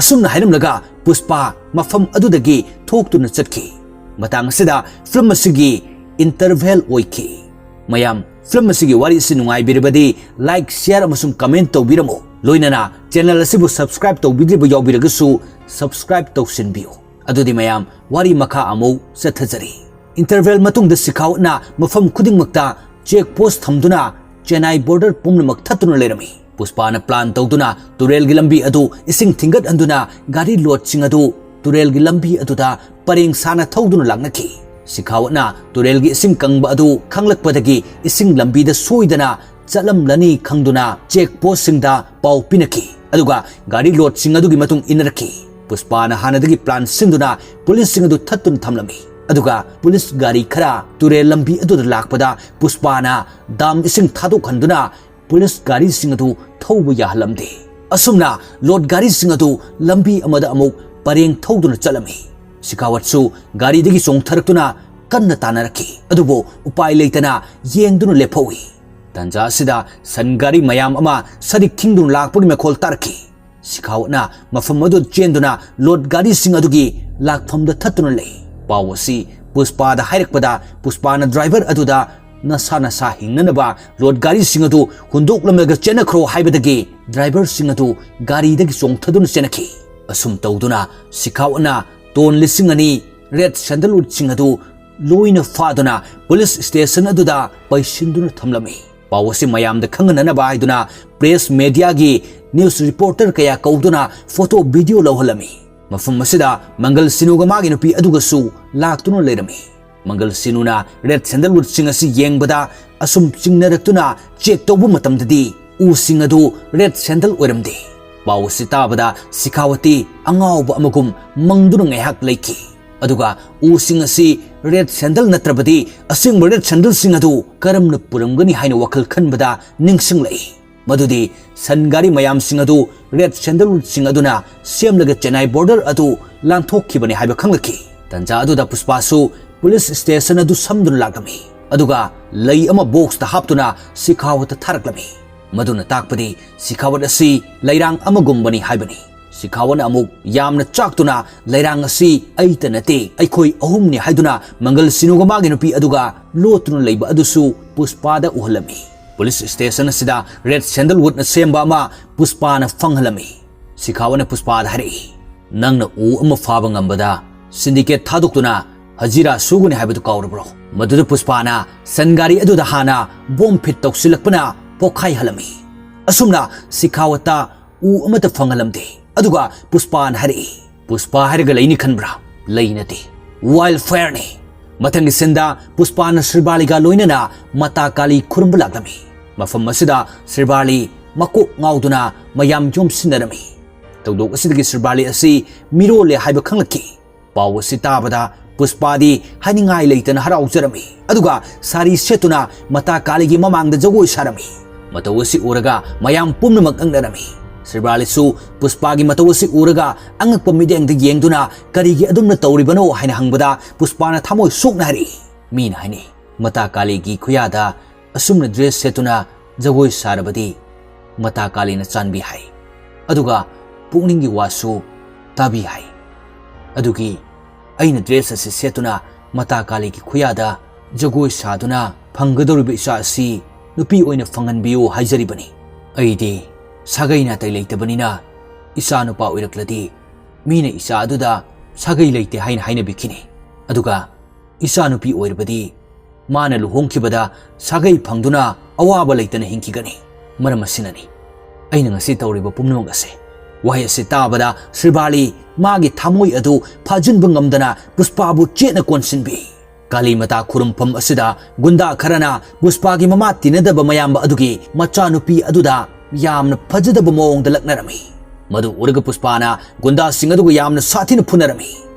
ꯑꯁꯨꯝꯅ ꯍꯥꯏꯔꯝꯂꯒ ꯄꯨꯁꯄꯥ ꯃꯐꯝ ꯑꯗꯨꯗꯒꯤ ꯊꯣꯛꯇꯨꯅ ꯆꯠꯈꯤ꯫ ꯃꯇꯥꯡ ꯑꯁꯤꯗ ꯐꯤꯂꯝ ꯑꯁꯤꯒꯤ ꯏꯟꯇꯔꯚꯦꯜ ꯑꯣꯏꯈꯤ꯫ ꯃꯌꯥꯝ, ꯐꯤꯂꯝ ꯑꯁꯤꯒꯤ ꯋꯥꯔꯤ ꯑꯁꯤ ꯅꯨꯡꯉꯥꯏꯕꯤꯔꯕꯗꯤ ꯂꯥꯏꯛ, ꯁꯤꯌꯥꯔ ꯑꯃꯁꯨꯡ ꯀꯃꯦꯟ ꯇꯧꯕꯤꯔꯝꯃꯨ꯫ ꯂꯣꯏꯅꯅ ꯆꯦꯅꯦꯜ ꯑꯁꯤꯕꯨ ꯁꯕꯁꯀ꯭ꯔꯥꯏꯕ ꯇꯧꯕꯤꯗ꯭ꯔꯤꯕ ꯌꯥꯎꯕꯤꯔꯒꯁꯨ ꯁꯕꯁꯀ꯭ꯔꯥꯏꯕ ꯇꯧꯁꯤꯟꯕꯤꯌꯨ꯫ ꯑꯗꯨꯗꯤ ꯃꯌꯥꯝ, ꯋꯥꯔꯤ ꯃꯈꯥ ꯑꯃꯨꯛ ꯆꯠꯊꯖꯔꯤ꯫ ꯏꯟꯇꯔꯚꯦꯜ ꯃꯇꯨꯡꯗ ꯁꯤꯈꯥꯋꯠꯅ ꯃꯐꯝ ꯈꯨꯗꯤꯡꯃꯛꯇ ꯆꯦꯛ ꯄꯣꯁ ꯊꯝꯗꯨꯅ ꯆꯦꯟꯅꯥꯏ ꯕꯣꯔꯗꯔ ꯄꯨꯝꯅꯃꯛ ꯊꯠꯇꯨꯅ ꯂꯩꯔꯝꯃꯤ꯫ ꯄꯨꯁꯄꯥꯅ ꯄ꯭ꯂꯥꯟ ꯇꯧꯗꯨꯅ ꯇꯨꯔꯦꯜꯒꯤ ꯂꯝꯕꯤ ꯑꯗꯨ ꯏꯁꯤꯡ ꯊꯤꯡꯒꯠꯍꯟꯗꯨꯅ ꯒꯥꯔꯤ ꯂꯣꯗꯁꯤꯡ ꯑꯗꯨ ꯇꯨꯔꯦꯜꯒꯤ ꯂꯝꯕꯤ ꯑꯗꯨꯗ ꯄꯔꯦꯡ ꯁꯥꯅ ꯊꯧꯗꯨꯅ ꯂꯥꯛꯅꯈꯤ꯫ ꯁꯤꯈꯥꯋꯠꯅ ꯇꯨꯔꯦꯜꯒꯤ ꯏꯁꯤꯡ ꯀꯪꯕ ꯑꯗꯨ ꯈꯪꯂꯛꯄꯗꯒꯤ ꯏꯁꯤꯡ ꯂꯝꯕꯤꯗ ꯁꯣꯏꯗꯅ ꯆꯠꯂꯝꯂꯅꯤ ꯈꯪꯗꯨꯅ ꯆꯦꯛ ꯄꯣꯁꯁꯤꯡꯗ ꯄꯥꯎ ꯄꯤꯅꯈꯤ꯫ ꯑꯗꯨꯒ ꯒꯥꯔꯤ ꯂꯣꯗꯁꯤꯡ ꯑꯗꯨꯒꯤ ꯃꯇꯨꯡ ꯏꯟꯅꯔꯛꯈꯤ꯫ ꯄꯨꯁꯄꯥꯅ ꯍꯥꯟꯅꯗꯒꯤ ꯄ꯭ꯂꯥꯟ ꯁꯤꯟꯗꯨꯅ ꯄꯨꯂꯤꯁꯁꯤꯡ ꯑꯗꯨ ꯊꯠꯇꯨꯅ ꯊꯝꯂꯝꯃꯤ꯫ ꯑꯗꯨꯒ ꯄꯨꯂꯤꯁ ꯒꯥꯔꯤ ꯈꯔ ꯇꯨꯔꯦꯜ ꯂꯝꯕꯤ ꯑꯗꯨꯗ ꯂꯥꯛꯄꯗ ꯄꯨꯁꯄꯥꯅ ꯗꯥꯝ ꯏꯁꯤꯡ ꯊꯥꯗꯣꯛꯍꯟꯗꯨꯅ ꯄꯨꯂꯤꯁ ꯒꯥꯔꯤꯁꯤꯡ ꯑꯗꯨ ꯊꯧꯕ ꯌꯥꯍꯜꯂꯝꯗꯦ꯫ ꯑꯁꯨꯝꯅ ꯂꯣꯗ ꯒꯥꯔꯤꯁꯤꯡ ꯑꯗꯨ ꯂꯝꯕꯤ ꯑꯃꯗ ꯑꯃꯨꯛ ꯄꯔꯦꯡ ꯊꯧꯗꯨꯅ ꯆꯠꯂꯝꯃꯤ꯫ ꯁꯤꯈꯥꯋꯠꯁꯨ ꯒꯥꯔꯤꯗꯒꯤ ꯆꯣꯡꯊꯔꯛꯇꯨꯅ ꯀꯟꯅ ꯇꯥꯟꯅꯔꯛꯈꯤ꯫ ꯑꯗꯨꯕꯨ ꯎꯄꯥꯏ ꯂꯩꯇꯅ ꯌꯦꯡꯗꯨꯅ ꯂꯦꯞꯍꯧꯏ꯫ ꯇꯥꯟꯖꯥ ꯑꯁꯤꯗ ꯁꯟ ꯒꯥꯔꯤ ꯃꯌꯥꯝ ꯑꯃ ꯁꯔꯤꯛ ꯊꯤꯡꯗꯨꯅ ꯂꯥꯛꯄꯒꯤ ꯃꯈꯣꯜ ꯇꯥꯔꯛꯈꯤ꯫ ꯁꯤꯈꯥꯋꯠꯅ ꯃꯐꯝ ꯑꯗꯨꯗ ꯆꯦꯟꯗꯨꯅ ꯂꯣꯗ ꯒꯥꯔꯤꯁꯤꯡ ꯑꯗꯨꯒꯤ ꯂꯥꯛꯐꯝꯗ ꯊꯠꯇꯨꯅ ꯂꯩ꯫ ꯄꯥꯎ ꯑꯁꯤ ꯄꯨꯁꯄꯥꯗ ꯍꯥꯏꯔꯛꯄꯗ ꯄꯨꯁꯄꯥꯅ ꯗ꯭ꯔꯥꯏꯚꯔ ꯑꯗꯨꯗ ꯅꯁꯥ ꯅꯁꯥ ꯍꯤꯡꯅꯅꯕ ꯂꯣꯗ ꯒꯥꯔꯤꯁꯤꯡ ꯑꯗꯨ ꯍꯨꯟꯗꯣꯛꯂꯝꯂꯒ ꯆꯦꯟꯅꯈ꯭ꯔꯣ ꯍꯥꯏꯕꯗꯒꯤ ꯗ꯭ꯔꯥꯏꯚꯔꯁꯤꯡ ꯑꯗꯨ ꯒꯥꯔꯤꯗꯒꯤ ꯆꯣꯡꯊꯗꯨꯅ ꯆꯦꯟꯅꯈꯤ꯫ ꯑꯁꯨꯝ ꯇꯧꯗꯨꯅ ꯁꯤꯈꯥꯋꯠꯅ ꯇꯣꯟ ꯂꯤꯁꯤꯡ ꯑꯅꯤ ꯔꯦꯗ ꯁꯦꯟꯗꯜꯋꯨꯗꯁꯤꯡ ꯑꯗꯨ ꯂꯣꯏꯅ ꯐꯥꯗꯨꯅ ꯄꯨꯂꯤꯁ ꯁ꯭ꯇꯦꯁꯟ ꯑꯗꯨꯗ ꯄꯩꯁꯤꯟꯗꯨꯅ ꯊꯝꯂꯝꯃꯤ꯫ ꯄꯥꯎ ꯑꯁꯤ ꯃꯌꯥꯝꯗ ꯈꯪꯍꯟꯅꯅꯕ ꯍꯥꯏꯗꯨꯅ ꯄ꯭ꯔꯦꯁ ꯃꯦꯗꯤꯌꯥꯒꯤ ꯅ꯭ꯌꯨꯁ ꯔꯤꯄꯣꯔꯇꯔ ꯀꯌꯥ ꯀꯧꯗꯨꯅ ꯐꯣꯇꯣ ꯚꯤꯗꯤꯑꯣ ꯂꯧꯍꯜꯂꯝꯃꯤ꯫ ꯃꯐꯝ ꯑꯁꯤꯗ ꯃꯪꯒꯜ ꯁꯤꯅꯨꯒ ꯃꯥꯒꯤ ꯅꯨꯄꯤ ꯑꯗꯨꯒꯁꯨ ꯂꯥꯛꯇꯨꯅ ꯂꯩꯔꯝꯃꯤ꯫ ꯃꯪꯒꯜ ꯁꯤꯅꯨꯅ ꯔꯦꯗ ꯁꯦꯟꯗꯜꯋꯨꯗꯁꯤꯡ ꯑꯁꯤ ꯌꯦꯡꯕꯗ ꯑꯁꯨꯝ ꯆꯤꯡꯅꯔꯛꯇꯨꯅ ꯆꯦꯛ ꯇꯧꯕ ꯃꯇꯝꯗꯗꯤ ꯎꯁꯤꯡ ꯑꯗꯨ ꯔꯦꯗ ꯁꯦꯟꯗꯜ ꯑꯣꯏꯔꯝꯗꯦ꯫ ꯄꯥꯎ ꯑꯁꯤ ꯇꯥꯕꯗ ꯁꯤꯈꯥꯋꯠꯇꯤ ꯑꯉꯥꯎꯕ ꯑꯃꯒꯨꯝ ꯃꯪꯗꯨꯅ ꯉꯥꯏꯍꯥꯛ ꯂꯩꯈꯤ꯫ ꯑꯗꯨꯒ ꯎꯁꯤꯡ ꯑꯁꯤ ꯔꯦꯗ ꯁꯦꯟꯗꯜ ꯅꯠꯇ꯭ꯔꯕꯗꯤ ꯑꯁꯦꯡꯕ ꯔꯦꯗ ꯁꯦꯟꯗꯜꯁꯤꯡ ꯑꯗꯨ ꯀꯔꯝꯅ ꯄꯨꯔꯝꯒꯅꯤ ꯍꯥꯏꯅ ꯋꯥꯈꯜ ꯈꯟꯕꯗ ꯅꯤꯡꯁꯤꯡꯂꯛꯏ꯫ ꯃꯗꯨꯗꯤ ꯁꯟ ꯒꯥꯔꯤ ꯃꯌꯥꯝꯁꯤꯡ ꯑꯗꯨ ꯔꯦꯗ ꯁꯦꯟꯗꯜꯋꯨꯗꯁꯤꯡ ꯑꯗꯨꯅ ꯁꯦꯝꯂꯒ ꯆꯦꯟꯅꯥꯏ ꯕꯣꯔꯗꯔ ꯑꯗꯨ ꯂꯥꯟꯊꯣꯛꯈꯤꯕꯅꯤ ꯍꯥꯏꯕ ꯈꯪꯂꯛꯈꯤ꯫ ꯇꯟꯖꯥ ꯑꯗꯨꯗ ꯄꯨꯁꯄꯥꯁꯨ ꯄꯨꯂꯤꯁ ꯁ꯭ꯇꯦꯁꯟ ꯑꯗꯨ ꯁꯝꯗꯨꯅ ꯂꯥꯛꯂꯝꯃꯤ꯫ ꯑꯗꯨꯒ ꯂꯩ ꯑꯃ ꯕꯣꯛꯁꯇ ꯍꯥꯞꯇꯨꯅ ꯁꯤꯈꯥꯋꯠꯇ ꯊꯥꯔꯛꯂꯝꯃꯤ꯫ ꯃꯗꯨꯅ ꯇꯥꯛꯄꯗꯤ ꯁꯤꯈꯥꯋꯠ ꯑꯁꯤ ꯂꯩꯔꯥꯡ ꯑꯃꯒꯨꯝꯕꯅꯤ ꯍꯥꯏꯕꯅꯤ꯫ ꯁꯤꯈꯥꯋꯠꯅ ꯑꯃꯨꯛ ꯌꯥꯝꯅ ꯆꯥꯛꯇꯨꯅ, "ꯂꯩꯔꯥꯡ ꯑꯁꯤ ꯑꯩꯇ ꯅꯠꯇꯦ, ꯑꯩꯈꯣꯏ ꯑꯍꯨꯝꯅꯤ" ꯍꯥꯏꯗꯨꯅ ꯃꯪꯒꯜ ꯁꯤꯅꯨꯒ ꯃꯥꯒꯤ ꯅꯨꯄꯤ ꯑꯗꯨꯒ ꯂꯣꯠꯇꯨꯅ ꯂꯩꯕ ꯑꯗꯨꯁꯨ ꯄꯨꯁꯄꯥꯗ ꯎꯍꯜꯂꯝꯃꯤ꯫ ꯄꯨꯂꯤꯁ ꯁ꯭ꯇꯦꯁꯟ ꯑꯁꯤꯗ ꯔꯦꯗ ꯁꯦꯟꯗꯜꯋꯨꯗꯅ ꯁꯦꯝꯕ ꯑꯃ ꯄꯨꯁꯄꯥꯅ ꯐꯪꯍꯜꯂꯝꯃꯤ꯫ ꯁꯤꯈꯥꯋꯠꯅ ꯄꯨꯁꯄꯥꯗ ꯍꯥꯏꯔꯛꯏ, "ꯅꯪꯅ ꯎ ꯑꯃ ꯐꯥꯕ ꯉꯝꯕꯗ ꯁꯤꯟꯗꯤꯀꯦꯠ ꯊꯥꯗꯣꯛꯇꯨꯅ ꯍꯖꯤꯔꯥ ꯁꯨꯒꯅꯤ ꯍꯥꯏꯕꯗꯨ ꯀꯥꯎꯔꯕ꯭ꯔꯣ?" ꯃꯗꯨꯗ ꯄꯨꯁꯄꯥꯅ ꯁꯟ ꯒꯥꯔꯤ ꯑꯗꯨꯗ ꯍꯥꯟꯅ ꯕꯣꯝ ꯐꯤꯠ ꯇꯧꯁꯤꯜꯂꯛꯄꯅ ꯄꯣꯈꯥꯏꯍꯜꯂꯝꯃꯤ꯫ ꯑꯁꯨꯝꯅ ꯁꯤꯈꯥꯋꯠꯇ ꯎ ꯑꯃꯠꯇ ꯐꯪꯍꯜꯂꯝꯗꯦ꯫ ꯑꯗꯨꯒ ꯄꯨꯁꯄꯥꯅ ꯍꯥꯏꯔꯛꯏ, "ꯄꯨꯁꯄꯥ ꯍꯥꯏꯔꯒ ꯂꯩꯅꯤ ꯈꯟꯕ꯭ꯔꯥ? ꯂꯩ ꯅꯠꯇꯦ, ꯋꯥꯏꯜ ꯐꯥꯌꯔꯅꯤ꯫ ꯃꯊꯪꯒꯤ ꯁꯤꯟꯗ ꯄꯨꯁꯄꯥꯅ ꯁ꯭ꯔꯤꯕꯥꯂꯤꯒ ꯂꯣꯏꯅꯅ ꯃꯥꯇꯥ ꯀꯥꯂꯤ ꯈꯨꯔꯨꯝꯕ ꯂꯥꯛꯂꯝꯃꯤ꯫ ꯃꯐꯝ ꯑꯁꯤꯗ ꯁ꯭ꯔꯤꯕꯥꯂꯤ ꯃꯀꯣꯛ ꯉꯥꯎꯗꯨꯅ ꯃꯌꯥꯝ ꯌꯣꯝꯁꯤꯟꯅꯔꯝꯃꯤ꯫ ꯊꯧꯗꯣꯛ ꯑꯁꯤꯗꯒꯤ ꯁ꯭ꯔꯤꯕꯥꯂꯤ ꯑꯁꯤ ꯃꯤꯔꯣꯜꯂꯦ ꯍꯥꯏꯕ ꯈꯪꯂꯛꯈꯤ꯫ ꯄꯥꯎ ꯑꯁꯤ ꯇꯥꯕꯗ ꯄꯨꯁꯄꯥꯗꯤ ꯍꯥꯏꯅꯤꯡꯉꯥꯏ ꯂꯩꯇꯅ ꯍꯔꯥꯎꯖꯔꯝꯃꯤ꯫ ꯑꯗꯨꯒ ꯁꯥꯔꯤ ꯁꯦꯠꯇꯨꯅ ꯃꯥꯇꯥ ꯀꯥꯂꯤꯒꯤ ꯃꯃꯥꯡꯗ ꯖꯒꯣꯏ ꯁꯥꯔꯝꯃꯤ꯫ ꯃꯇꯧ ꯑꯁꯤ ꯎꯔꯒ ꯃꯌꯥꯝ ꯄꯨꯝꯅꯃꯛ ꯉꯛꯅꯔꯝꯃꯤ꯫ ꯁ꯭ꯔꯤꯕꯥꯂꯤꯁꯨ ꯄꯨꯁꯄꯥꯒꯤ ꯃꯇꯧ ꯑꯁꯤ ꯎꯔꯒ ꯑꯉꯛꯄ ꯃꯤꯠꯌꯦꯡꯗ ꯌꯦꯡꯗꯨꯅ, "ꯀꯔꯤꯒꯤ ꯑꯗꯨꯝꯅ ꯇꯧꯔꯤꯕꯅꯣ?" ꯍꯥꯏꯅ ꯍꯪꯕꯗ ꯄꯨꯁꯄꯥꯅ ꯊꯃꯣꯏ ꯁꯣꯛꯅ ꯍꯥꯏꯔꯛꯏ꯫ ꯃꯤꯅ ꯍꯥꯏꯅꯩ, ꯃꯥꯇꯥ ꯀꯥꯂꯤꯒꯤ ꯈꯨꯌꯥꯗ ꯑꯁꯨꯝꯅ ꯗ꯭ꯔꯦꯁ ꯁꯦꯠꯇꯨꯅ ꯖꯒꯣꯏ ꯁꯥꯔꯕꯗꯤ ꯃꯥꯇꯥ ꯀꯥꯂꯤꯅ ꯆꯥꯟꯕꯤ ꯍꯥꯏ꯫ ꯑꯗꯨꯒ ꯄꯨꯛꯅꯤꯡꯒꯤ ꯋꯥꯁꯨ ꯇꯥꯕꯤ ꯍꯥꯏ꯫ ꯑꯗꯨꯒꯤ ꯑꯩꯅ ꯗ꯭ꯔꯦꯁ ꯑꯁꯤ ꯁꯦꯠꯇꯨꯅ ꯃꯥꯇꯥ ꯀꯥꯂꯤꯒꯤ ꯈꯨꯌꯥꯗ ꯖꯒꯣꯏ ꯁꯥꯗꯨꯅ ꯐꯪꯒꯗꯧꯔꯤꯕ ꯏꯆꯥ ꯑꯁꯤ ꯅꯨꯄꯤ ꯑꯣꯏꯅ ꯐꯪꯍꯟꯕꯤꯌꯨ ꯍꯥꯏꯖꯔꯤꯕꯅꯤ꯫ ꯑꯩꯗꯤ ꯁꯥꯒꯩ ꯅꯥꯇꯩ ꯂꯩꯇꯕꯅꯤꯅ ꯏꯆꯥ ꯅꯨꯄꯥ ꯑꯣꯏꯔꯛꯂꯗꯤ ꯃꯤꯅ ꯏꯆꯥ ꯑꯗꯨꯗ ꯁꯥꯒꯩ ꯂꯩꯇꯦ ꯍꯥꯏꯅ ꯍꯥꯏꯅꯕꯤꯈꯤꯅꯤ꯫ ꯑꯗꯨꯒ ꯏꯆꯥ ꯅꯨꯄꯤ ꯑꯣꯏꯔꯕꯗꯤ ꯃꯥꯅ ꯂꯨꯍꯣꯡꯈꯤꯕꯗ ꯁꯥꯒꯩ ꯐꯪꯗꯨꯅ ꯑꯋꯥꯕ ꯂꯩꯇꯅ ꯍꯤꯡꯈꯤꯒꯅꯤ꯫ ꯃꯔꯝ ꯑꯁꯤꯅꯅꯤ ꯑꯩꯅ ꯉꯁꯤ ꯇꯧꯔꯤꯕ ꯄꯨꯝꯅꯃꯛ ꯑꯁꯦ꯫ ꯋꯥꯍꯩ ꯑꯁꯤ ꯇꯥꯕꯗ ꯁ꯭ꯔꯤꯕꯥꯂꯤ ꯃꯥꯒꯤ ꯊꯃꯣꯏ ꯑꯗꯨ ꯐꯥꯖꯤꯟꯕ ꯉꯝꯗꯅ ꯄꯨꯁꯄꯥꯕꯨ ꯆꯦꯠꯅ ꯀꯣꯟꯁꯤꯟꯕꯤ꯫ ꯀꯥꯂꯤ ꯃꯥꯇꯥ ꯈꯨꯔꯨꯝꯐꯝ ꯑꯁꯤꯗ ꯒꯨꯟꯗꯥ ꯈꯔꯅ ꯄꯨꯁꯄꯥꯒꯤ ꯃꯃꯥ ꯇꯤꯟꯅꯗꯕ ꯃꯌꯥꯝꯕ ꯑꯗꯨꯒꯤ ꯃꯆꯥꯅꯨꯄꯤ ꯑꯗꯨꯗ ꯌꯥꯝꯅ ꯐꯖꯗꯕ ꯃꯑꯣꯡꯗ ꯂꯛꯅꯔꯝꯃꯤ꯫ ꯃꯗꯨ ꯎꯔꯒ ꯄꯨꯁꯄꯥꯅ ꯒꯨꯟꯗꯥꯁꯤꯡ ꯑꯗꯨꯒ ꯌꯥꯝꯅ ꯁꯥꯊꯤꯅ ꯐꯨꯅꯔꯝꯃꯤ꯫